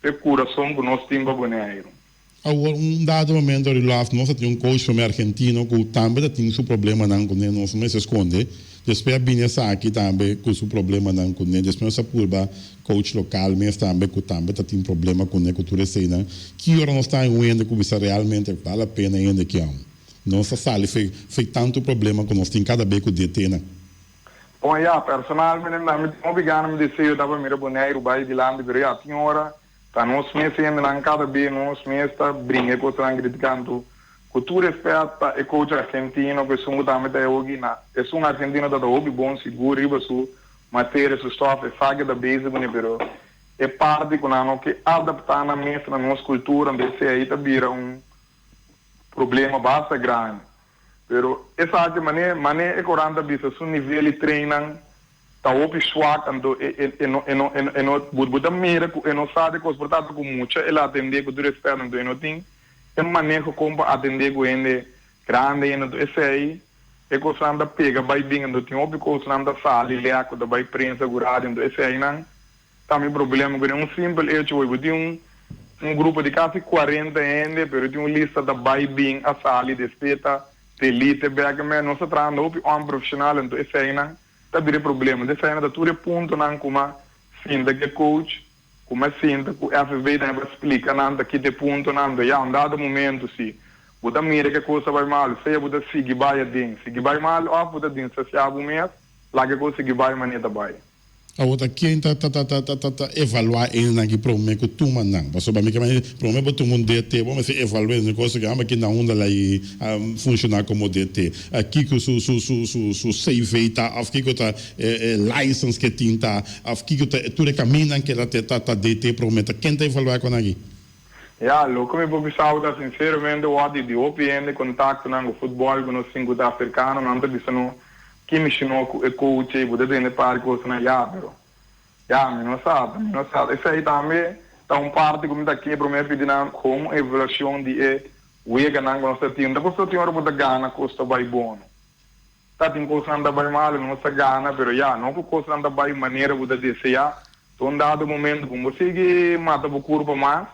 e kurason ku nos tin pa Boneiru. Awor un dado momento Rilaf nos a tin un coach prome argentino cu tambe ta tin su problemanan cu ne nos no mester sconde despues a bini esaki tambe cu su problemanan cu ne despues nos a purba coach local mes tambe cu tambe ta tin problema cu ne cu tur eseynan ki ora nos ta un hende cu bisa realmente bal la pena e hende ki aun nos a sali fe fe tanto problema cu nos tin cada be cu DT nan. Bon ya, personalmente mi tin hopi gana mi deseo ta pa mira Boneiru bay dilanti pero ya tin ora Ta nos mes hendenan kada be nos mes ta bringa e kosnan kritikando. Ku tur respèt pa e coach argentino ku esun ku tambe ta e hoki na esun argentino ta ta hopi bon sigur riba su materia su stof e sa ke ta bezig kuné pero e parti ku nan no ke adaptá nan mes na nos kultura anto esei ahí ta bira un problema basta grandi pero esaki mane mane e koran ta bisa su nivel di trainnan Ta hopi swak anto e e e no e no e no e no bo bo ta mira ku e no sa di kos por ta ku mucha el a atendé ku tur respèt anto e no tin e maneho kon pa atendé ku hende grandi ainda anto esei e kosnan ta pega bai bin anto tin hopi kosnan ta sali lèk ku ta bai prensa ku radio anto eseinan ta mi problema ku den un simpel echo bo tin un un grupo di kasi kuarenta hende pero tin un lista ta bai bin a sali despues ta delete bèk nos ta trahando hopi onprofeshonal anto eseinan Ta bira e problema. Di esei na ta tur e puntonan ku m'a sinta ku e coach, ku m'a sinta ku FFB tambe pa splika nan ta kita e puntonan. Anto ya un dado momento si bo ta mira ku e kos ta bai malu, sea bo ta sigui bai aden, sigui bai malu òf bo ta distansha bo mes, laga e kos sigui bai manera ta bai. Awor ta ken ta ta ta ta ta ta evaluá esnan ki promé ku tuma nan? Pasobra mi ke manda promé bo tuma un DT bo mester evaluá esnan kos ku amba ki na unda la i a funshoná komo DT. Kiko su su su su su CV ta òf kiko ta e e license ke tin ta òf kiko ta tur e kaminnan ke ta ta ta DT promé ta ken ta evaluá kon aki? Ya, loke mi por bisa bo ta sinceramente wak di di hopi hende contactonan cu futbol cu nos tin cu ta cercano nan ta bisa no ki mishi no cu e coach ey bo ta tende par di cosnan ya pero ya mi no sa mi no sa esey tambe ta un parti cu mi ta ke prome pidi nan como evaluacion di e. Weganan ku nos ta tin, ta pasobra tin ora bo ta gana kos ta bai bono. Ta tin kosnan ta bai malu, nos ta gana, pero ya, no ku kosnan ta bai manera bo ta deseá. Ta un dado momento ku bo sigui mata bo kurpa mas,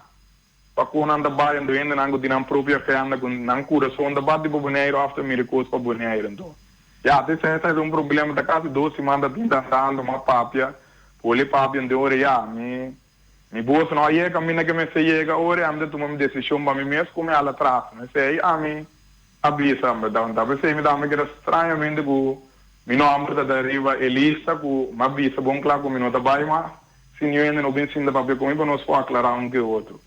pa kon nan ta bai, anto hendenan ku tin nan propio agenda, ku nan kurason ta bati pa Boneiru òf ta mira kos pa Boneiru. Anto, ya, ta esei ta un problema, ta kasi dos siman ta tin tantando, m'a papia, poli papia, anto ora ya, mi. Mi bos no a yega kaminda ke mester yega ora ami ta tuma mi desishon pa mi mes ku mi hala tras. Mesei ami a bisa, Ta p'esei mi tambe keda strañamente ku mi nòmber ta ta riba e lista ku mi a bisa bon kla ku mi no ta bai mas si niun hende no bin sinta papia ku mi pa nos por aklará un ke otro.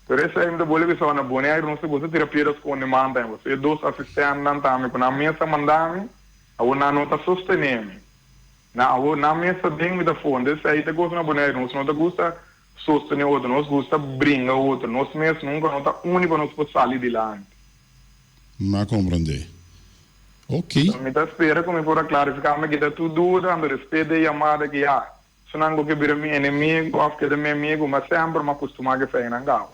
Pero esei mi ta bolbe bisa na Boneiru nos ta gusta tira piedra skonde man tambe pasobra e dos asistèntnan tambe ku nan mes a manda mi awor nan no ta sostené mi. Na awor nan mes ta den mi ta fonde esei ta gosa na Boneiru nos no ta gusta sostene otro nos gusta bringa otro nos mes nunca no ta uni pa nos por sali dilanti. M'a comprende. Ok. Mi ta spera cu mi por a clarifica mi kita tur duda anto despues di e yamada aki ya esunnan cu ke bira mi enemigo of keda mi amigo ma semper m'a custuma cu eseinan caba.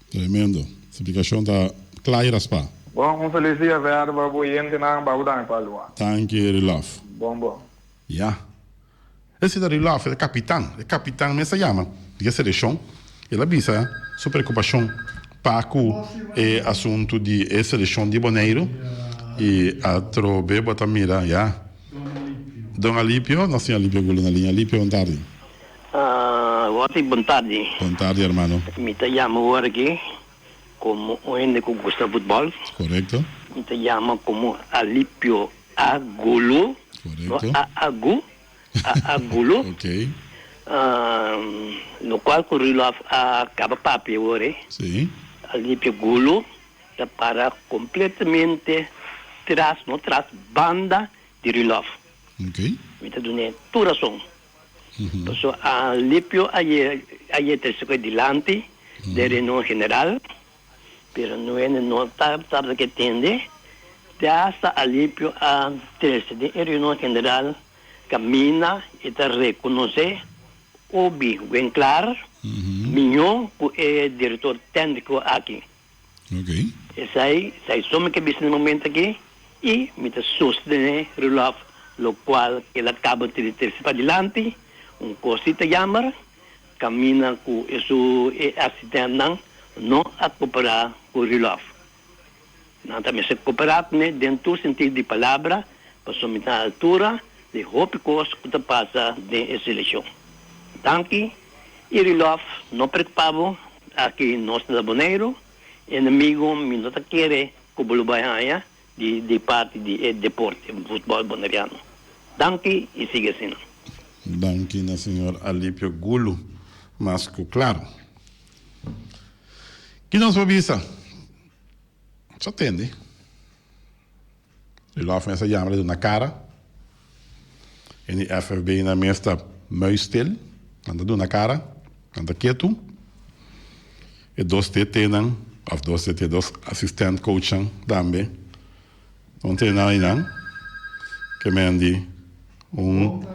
Tremendo. Splicacion ta cla y raspa. Bon, un feliz dia verder pa bo oyentenan, pa bo tambe pa Lua. Danki Rilov. Bon bon. Ya. Esei ta Rilov, e kapitan. E kapitan mes a yama di e selekshon. El a bisa su preokupashon pa ku e asuntu di e selekshon di Boneiru. I atrobe bo ta mira, ya. Don Alipio, nos tin Alipio Gulu na liña. Alipio, bon tardi. Wati, bon tardi. Bon tardi, hermano. Mi ta yama awor aki komo un hende ku gusta futbòl. Korekto. Mi ta yama komo Alipio A. Gulu. Korekto. No A. Agu, A. A. Gulu. Ok. Lokual ku Rudolf a kaba papia awor ei. Si. Alipio Gulu ta para kompletamente tras, no tras, banda di Rudolf. Ok. Mi ta dun'é tur rason. Pasobra Alipio a yega trese ku e dilanti den reunion general, pero Nuene no tabata ke tende. Te asta Alipio a trese den e reunion general kaminda e ta rekonosé Obi Winklaar mihó ku e direktor tékniko aki. Esei esei so mi ke bisa na e momento aki i mi ta sostené Rudolf lokual el a kaba di trese padilanti. Un kos si ta jammer, kaminda ku e su e asistentnan no a koperá ku Rudolf. Nan ta mester koperá kuné den tur sentido di palabra pasobra mi ta na altura di hopi kos ku ta pasa den e selekshon. Danki i Rudolf no preokupá bo. Aki nos ta na Boneiru, enemigo mi no ta kere ku bo lo bai haña di di parti di e deporte futbòl boneriano. Danki i sigui asina. Danki na señor Alipio Gulu, mas ku klaro. Ki nos por bisa? Sa tende. Rudolf mes a yama di duna kara. En di FFB nan mes ta muisstil. Nan ta duna kara. Nan ta ketu. E dos TT nan, of dos TT, dos assistent coachnan tambe. No tin nan einan. Ke men di un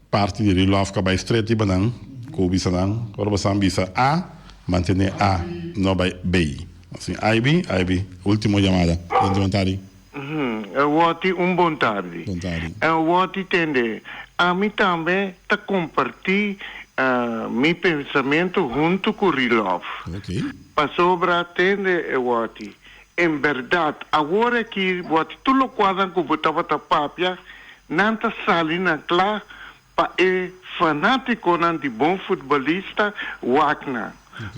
parti di Rudolf ka bai stret riba nan. Ku bisa nan, ora boso bisa A, mantene A, no bai B. Asin, Ivy, Ivy, ultimo yamada. Dentro bon tardi. Woti un bon tardi. Bon tardi. Woti tende, ami tambe ta comparti mi pensamento hunto cu Rilov. Ok. Pasobra tende Woti, en berdad awor aki Woti tur locualnan cu bo tabata papia nan ta sali na cla Pa e fanátikonan di bon futbolista wak nan.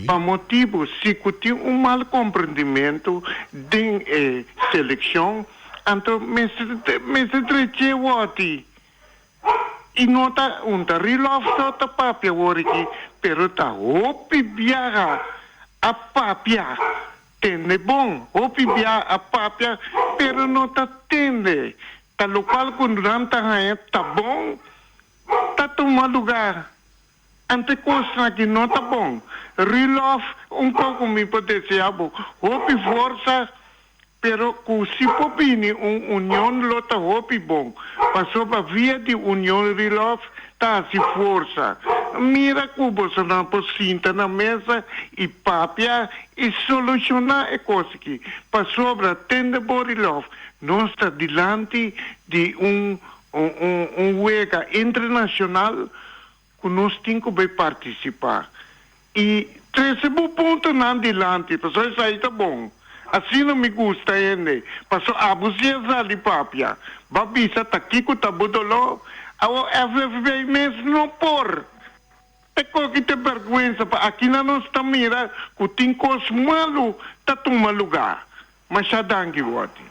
Pa motibu si ku tin un mal komprendimentu den e selekshon, anto mester mester drech'é wòti. I no ta un ta Rilòf so ta papia wor aki, pero ta hopi biaha a papia. Tende bon, hopi biaha a papia, pero no ta tende. Ta lokual ku nan ta haña ta bon ta tuma lugar. Ante kosnan aki no ta bon. Rudolf, un poko mi por desea bo hopi forsa, pero ku si por bini un union lo ta hopi bon. Pasobra via di union Rudolf. ta hasi forsa. Mira ku bosonan por sinta na mesa i papia i solushoná e kos aki. Pasobra tende Borilov, nos ta dilanti di un un wega internashonal ku nos tin ku bai partisipá i trese bo puntonan dilanti, pasobra esei ta bon. Asina mi gusta hende, pasobra abo si a sali papia, bo a bisa ta kiko ta bo doló, awor FFB mes no por. E koki ta bèrgwensa pa akina nos ta mira ku tin kos malu ta tuma lugá. Masha danki, Wòti.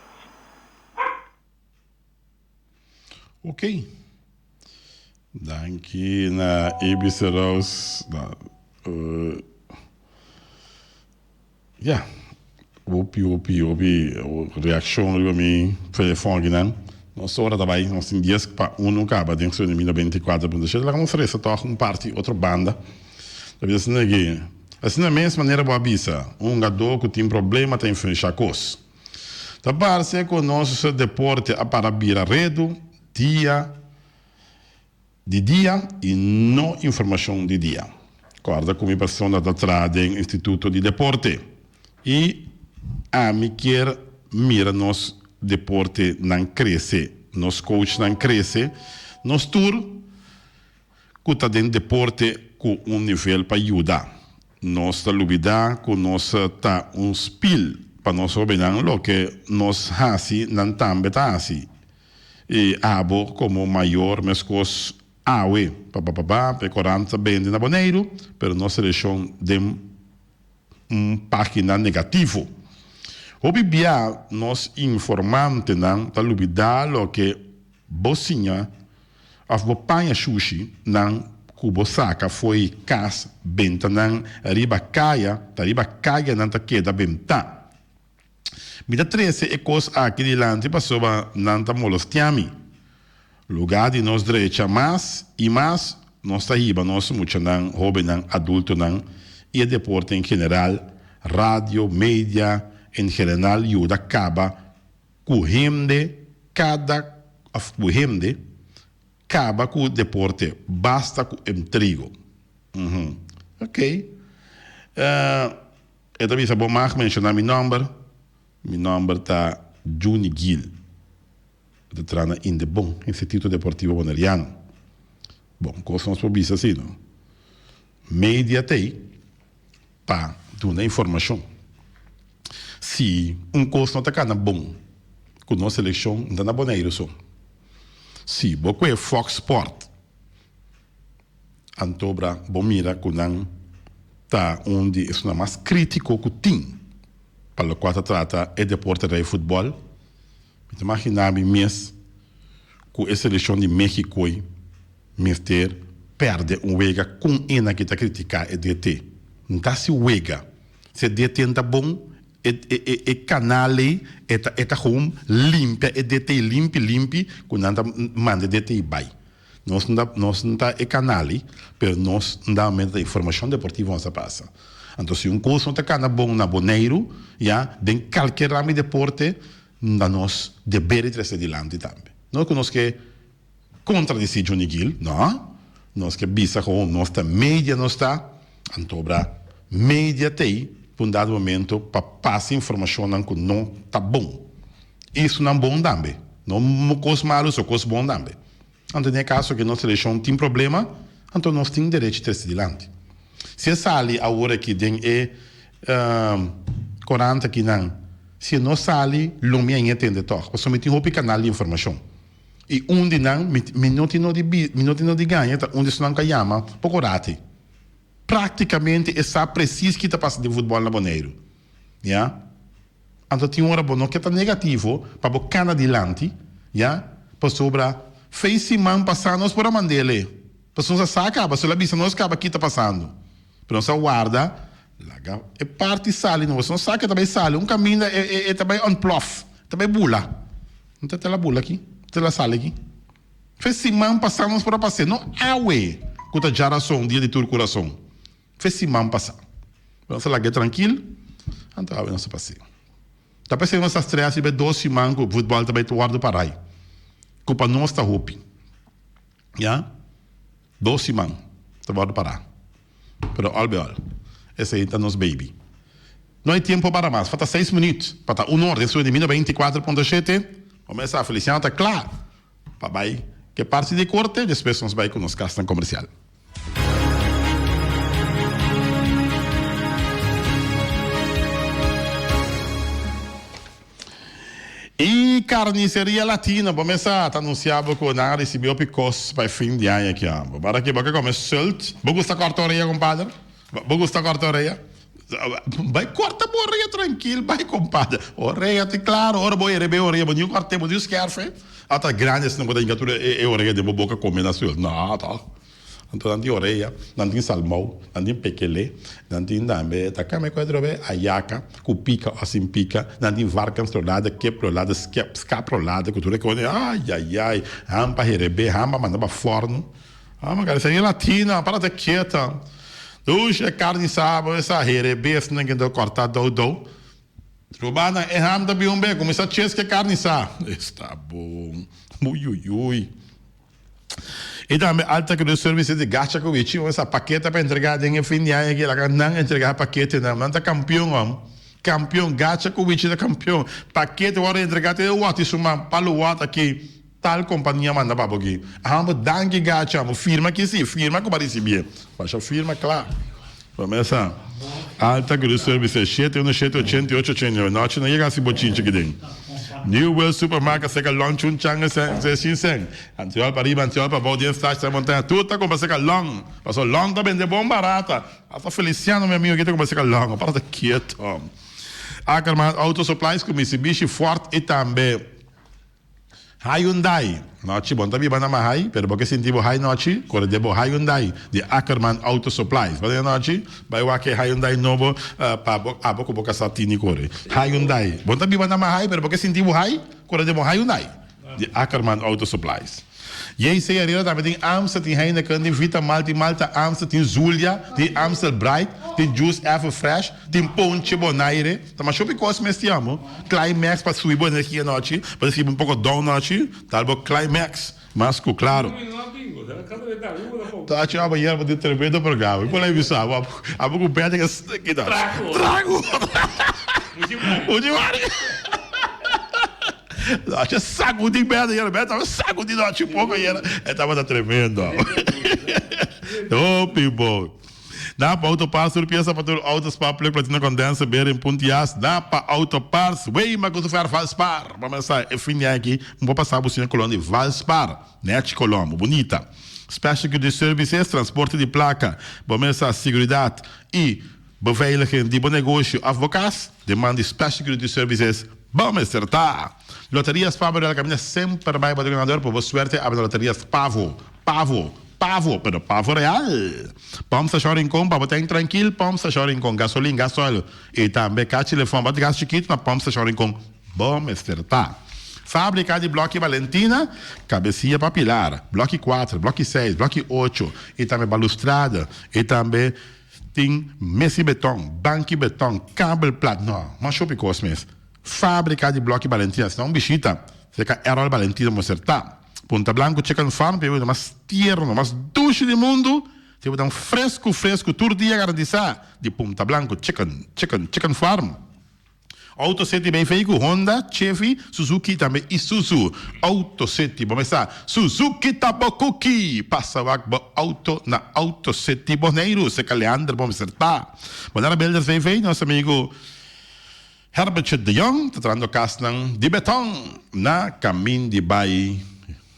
Ok. Danki na Ibis Roos. Uh, ja. Hopi, hopi, hopi reaccion riba mi telefon aki nan. Nos ora ta bai, nos tin dies pa uno caba den su enemigo 24.7. Laga nos reza toch un parti otro banda. Ta bisa asina aki, asina mes manera bo a bisa, un hungador cu tin problema ta influencia cos. Ta parse ku nos deporte a para bira redu dia di dia i no informashon di dia. Kòrda ku mi persona ta traha den Instituto di Deporte i ami kier mira nos deportenan krese, nos coachnan krese, nos tur ku ta den deporte ku un nivel pa yuda. Nos ta lubidá ku nos ta un spil pa nos hóbennan, loke nos hasi nan tambe ta hasi. I abo komo mayor meskos awe. Papapapá, e korant ta bende na Boneiru, pero nos selekshon den un página negativo. Hopi bia nos informantenan ta lubidá loke bo siña Of bo paña shushi nan ku bo saka fo'i kas benta nan riba kaya, ta riba kaya nan ta keda bentá. Mi ta trese e kos aki dilanti pasobra nan ta molestiá mi. Lugá di nos drecha mas i mas, nos ta hiba nos muchanan, hóbennan, adultonan i e deporte en general, radio, media en general yuda kaba Ku hende kada of ku hende kaba ku deporte basta ku emtrigo. Uhum. Ok. E ta bisa bo mag menshoná mi nòmber. Mi nòmber ta Juni Gil. E ta traha na Indebon, Instituto Deportivo Boneriano. Bon, kos nos por bisa si no. Media t'ei pa duna informashon. Si un kos no ta kana bon ku nos selekshon, no ta na Boneiru so. Si bo kue Fox Sport, antobra bo mira ku nan ta un di esunnan mas kritiko ku tin pa lokual ta trata e deporte rei futbòl. Mi ta magina mi mes ku e selekshon di Mexikoi mester perde un wega kon ena ki ta kritiká e DT. N ta hasi wega. Si e DT n ta bon, e e e kanal ei e ta e ta gewoon limpia e DT limpi limpi ku nan ta manda e DT bai. Nos n ta nos n ta e kanal ei, pero nos n da momento ta informashon deportivo nos ta pasa. Anto si un kos no ta kana bon na Boneiru, ya, den kalke ramo di deporte, na nos deber di trese dilanti tambe. No ku nos ke Contradeci Johnny Gill? No. Nos ke bisa gewoon nos ta media nos ta, anto obra media t'ey pa un dado momento pa pasa informacionnan cu no ta bon. Y esunnan bon tambe. No cos malo so cos bon tambe. Anto den e caso cu nos seleccion tin problema, anto nos tin derecho trece dilanti. Si e sali awor aki den e corant akinan, si e no sali lo mi a tende toch, pasobra mi tin hopi canal di informacion. I un di nan, mi, mi no tin no di bi, mi no tin no di gaña, ta un di esnan ku a yama poko rati. Práktikamente e sa presis ki ta pasa den futbòl na Boneiru. Ya. Anto tin ora bo no ke ta negativo pa bo kana dilanti, ya, pasobra fei siman pasá nos por a mand'el e. Pasobra nos a sa kaba, so el a bisa nos kaba ki ta pasando. Pero nos a warda laga e parti sali, nos no sa ke ta bai sali, un kaminda e, e, e ta bai ontplof, e ta bai bula. No ta la bula aki, ta la sali aki. Fe siman pasá nos por a pas'é, no awe ku ta djarason, dia di tur kurason. Fe siman pasá. Nos a lag'é trankil, anto awe nos a pas'é. Ta p'esei nos ta strès riba e dos siman ku futbòl ta bai wòrdu parai, ku pa nos ta hopi. Ya. Dos siman ta wòrdu pará. Pero al bij al, esei ta nos baby. No hay tiempo para mas, falta seis minuut pa ta un or den sueño di mil noventa i kuater punto shete. Bo mester sa Feliciano ta kla pa bai ke parti di korte, despues nos bai ku nos kasnan komersial. Y Carniceria Latina, bo mesa ta anuncia bo cu nan a ricibi hopi cos pa e fin di aña aki. Bo bara ki bo ke come sult. Bo gusta corta orea, compadre? Bo gusta corta orea? Bai corta bo orea trankil, bai compadre. Orea ti claro, ora bo herebe orea, bo ni corte, bo ni skerfe. Ata grandi asina bo ta hinca tur e orea den bo boca come na sult. No, toch. Anto nan tin orea, nan tin salmou, nan tin pekele, nan tin tambe ta kame ku atrobe ayaka ku pika o sin pika, nan tin varkensrolada, kiprolada, skaprolada ku tur e kos ayayay, han pa herebe, han pa manda pa fòrnu. Ah ma carniceria latina, para ta keta. Dushi e karni sa bo sa herebe esnan ke ta kòrta dou dou. Rumannan e ham ta bin un be, kuminsá cheske karni sa. Esta bon. Uyuyuy. I tambe Alta Cruz Services di Gacha ku Wichi ora sa pakete pa entrega den e fin di aña aki laga nan entrega paketenan. Nan ta kampion hom. Kampion. Gacha ku Wichi ta kampion. Pakete wòrdu entrega te wòt i suma palu wòt aki tal kompania manda pa bo aki. Ahan bo danki Gacha. Bo firma aki si. Firma ku bo a risibié. Basha firma kla. Promesa. Alta Cruz Services shete uno shete ochenta i ocho ochenta i nuebe. Nochi no yega hasi bochinchi aki den. New World Supermarket seka long chun chang e se shin seng. Antiol pa riba antiol pa bou den stash den montaña tur ta kumpra seka long. Paso long ta bende bon barata. Hasta Feliciano mi amigo aki ta kumpra seka long. Para ta kieto. Ackerman Auto Supplies ku Mitsubishi, Ford i tambe. Hyundai, Nochi bo no ta biba na Mahay, pero bo ke sinti bo hay nochi, kore den bo Hyundai di Ackerman Auto Supplies. Bo ta nochi, bai wak e Hyundai nobo pa bo abo ku bo kasá tini kore. Hyundai, Bo no ta biba na Mahay, pero bo ke sinti bo hay, kore den bo Hyundai di Ackerman Auto Supplies. JC Herrera tambe tin Amstel, tin Heineken, tin Vita Malt, tin Malta Amstel, tin Zulia, tin Amstel Bright, tin Juice Ever Fresh, tin Ponche Bonaire. Ta masha hopi kos mes ti amo. Climax pa subi bo energia nochi, pa ta sibi un poko down nochi, tal bo climax mas ku klaro. Ta haci abo yerba di tremendo programa. Mi por a bisa abo, abo ku bende ke stinky nochi. Trago! Muchi mari. Nochi a sacudi bende yera, bende tabata sacudi nochi poko yera. E tabata tremendo. Hopi bon. Napa Auto Parts tur pieza pa tur auto spark plug platina condenser bearing punt jas Napa Auto Parts wey ma cu su fer Valspar pa mesa e fin di aña aki un por pasa bo siña colon di Valspar nechi colon bo bunita Special Security Services transporte di placa bo mesa seguridad y beveiliging di bo negocio of bo cas den man di Special Security Services bo mester ta Loterias Pavo Real caminda semper bay bo ta ganador por bo suerte abra na Loterias Pavo Pavo. Pavo, pero pavo real. Pòmp stashon Rincon pa bo ta en trankil, pòmp stashon Rincon, gasolin, gasoil i tambe kachi lefòn pa gas chikitu na pòmp stashon Rincon bo mester ta. Fábrika di blòki Valentina, kabesia pa pilar, blòki kuater, blòki seis, blòki ocho i tambe balustrada i tambe tin mesi beton, banki beton, kabel plat, no, masha hopi kos mes. Fábrika di blòki Valentina, si na un bishita serka Errol Valentina bo mester ta. Punta Blanco Chicken Farm ta e mas tierno, mas dushi di mundu. Te bo dan fresco, fresco tur dia garantisa di Punta Blanco Chicken, Chicken, Chicken Farm. Auto City BV cu Honda, Chevy, Suzuki y tambe Isuzu. Auto City, bo mesa Suzuki ta bo cuki! Pasa wak bo auto na Auto City Boneiru, cerca Leander bo mester ta. Bonera Builders BV, nos amigo. Herbertje de Jong ta trahando kasnan di beton na kamin di bai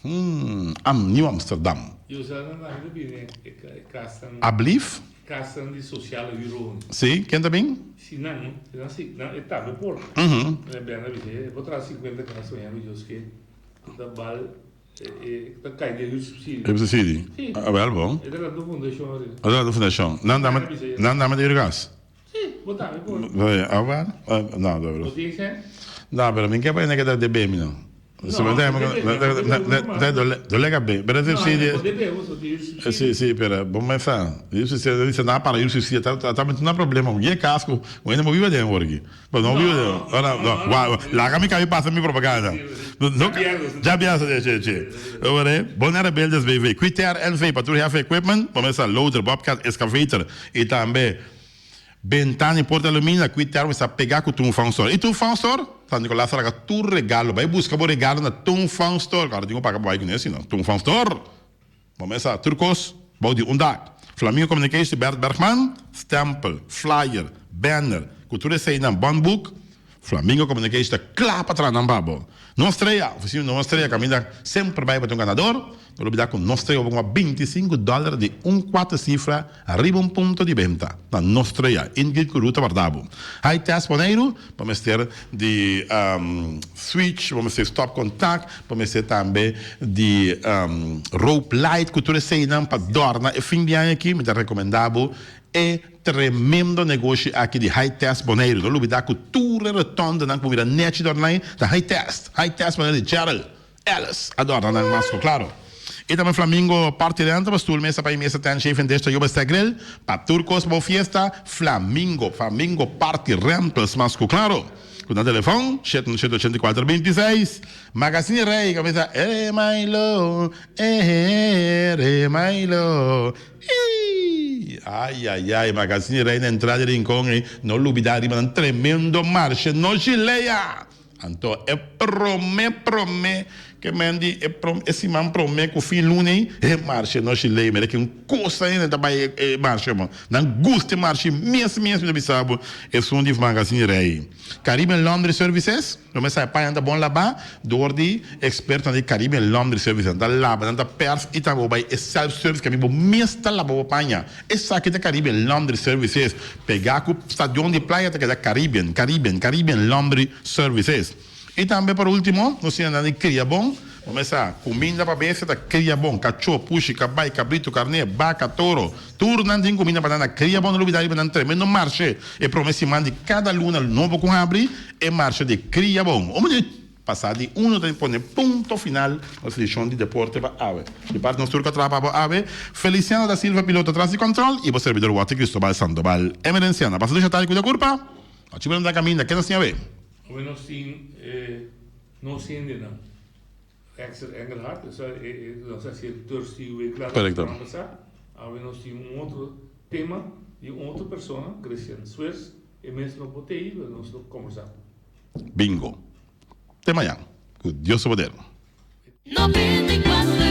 Am Nieuw Amsterdam. Yo sa nan nan ta bini e kasnan. Ablief? Kasnan di sociale huurwoning. Si, ken ta bin? Si nan, si nan si nan e tambe por. E bende a bisa e por traha 50 kas mañana ku Dios ke ku ta bal e ta kai den huursubsidie. Huursubsidie? Si. Awel bon. E ta lanta un fundashon ariba. E ta lanta un fundashon. Nan dame nan dame ta huur kas? Sí, bo tambe por. Ah, bueno. No, Bo tin sèn? No, pero mi ke pa hende ke ta debe mi no. Si, si, pero bo mesa, UCC dice nada para UCC, ta ta metiendo na problema, ku e casco, ku hende no biba den awor aki. Bo no biba den, ora, no, wa, laga mi kabi pasa mi propaganda. No, ya biasa che, che, che. Ora, Bonaire Builders BV, Quitair NV, pa tur heavy equipment, bo mesa loader, bobcat, excavator, y tambe Bentana y porta alumina cu e termo esta pega cu Toon Fun Store. Y Toon Fun Store, San Nicolas a laga tur regalo. Bay busca bo regalo na Toon Fun Store. Claro, tin cu paga pa bay cune si no. Toon Fun Store! Bo mesa tur cos bou di un dak. Flamingo Communication di Bert Bergman, stempel, flyer, banner, cu tur eseynan, bon boek. Flamingo Communication ta kla pa traha nan pa bo. Nos Strea, oficina di Nos Strea caminda semper bay pa ta un ganador. No lubida cu Nos Strea bo por cumpra 25 dollar di un cuater cifra riba un punto di benta na Nos Strea. Ingrid cu Ruth ta warda bo. High Test Boneiru, bo mester di switch, bo mester stop contact, bo mester tambe di rope light cu tur eseynan pa dorna e fin di aña aki. Mi ta recomenda bo e Tremendo negoshi aki di High Test Boneiru. No lubida ku tur e rotondanan ku bo mira nechi dòrnai ta High Test. High Test Boneiru di Gerald Ellis a dòrna nan mas ku klaro. I tambe Flamingo Party Rental pa stoel, mesa pa i mesa, tent, shave en dish, Toyoba Stag Grill pa tur kos pa bo fiesta. Flamingo, Flamingo Party Rentals mas ku klaro. Ku nan telefon, shete un shete 84 26. Magazine Rey ku a bisa E Milo, e re Milo. Ii! Ay ay ay, Magazine Reina entra di Rincon ei, no lubida riba nan tremendo marshe nochi lea! Anto e prome prome ke men di e prom e siman prome ku fin luna ei, e marshe nochi lea mira ki un kos ainda ta bai e marshe bo. Nan gusta e marshe mes mes mi ta bisa bo esun di Magazine Rey. Caribbean Laundry Services. Lo mester sa e pañanan ta bon labá dor di ekspertonan di Caribbean Laundry Service. Nan ta laba, nan ta pèrs i tambe bo bai e self service kaminda bo mes ta laba bo paña. Esaki ta Caribbean Laundry Services. Pegá ku stadion di playa ta keda Caribbean, Caribbean, Caribbean Laundry Services. I tambe por ultimo nos tin nan di kria bon. Bo mester sa kuminda pa bestia ta kria bon, kachó, pushi, kabai, kabritu, karné, baka, toro. Tur nan tin kuminda pa nan na kria bon. No lubidá riba nan tremendo marshe e promé siman di kada luna nobo ku habri. E marcha di Cria Bon. Un minuut pasa di uno ta pone punto final nos edicion di Deporte pa awe. Di parti nos tur cu a traha pa bo awe, Feliciano da Silva piloto tras di control y bo servidor Walter Cristobal Sandoval Emerenciana. Pasa dushi atardi cuida curpa. No chiba nan ta caminda, keda sin awe. Awe nos tin e nos hendenan. Axel Engelhardt, esa e nos a haci Thirsty Week la Correcto. semana pasa. Awe nos tin un otro tema di un otro persona, Christian Swirs. E mes no por tei, pero nos lo kombersá. Bingo. Te mañan. Ku Dios su poder. 94.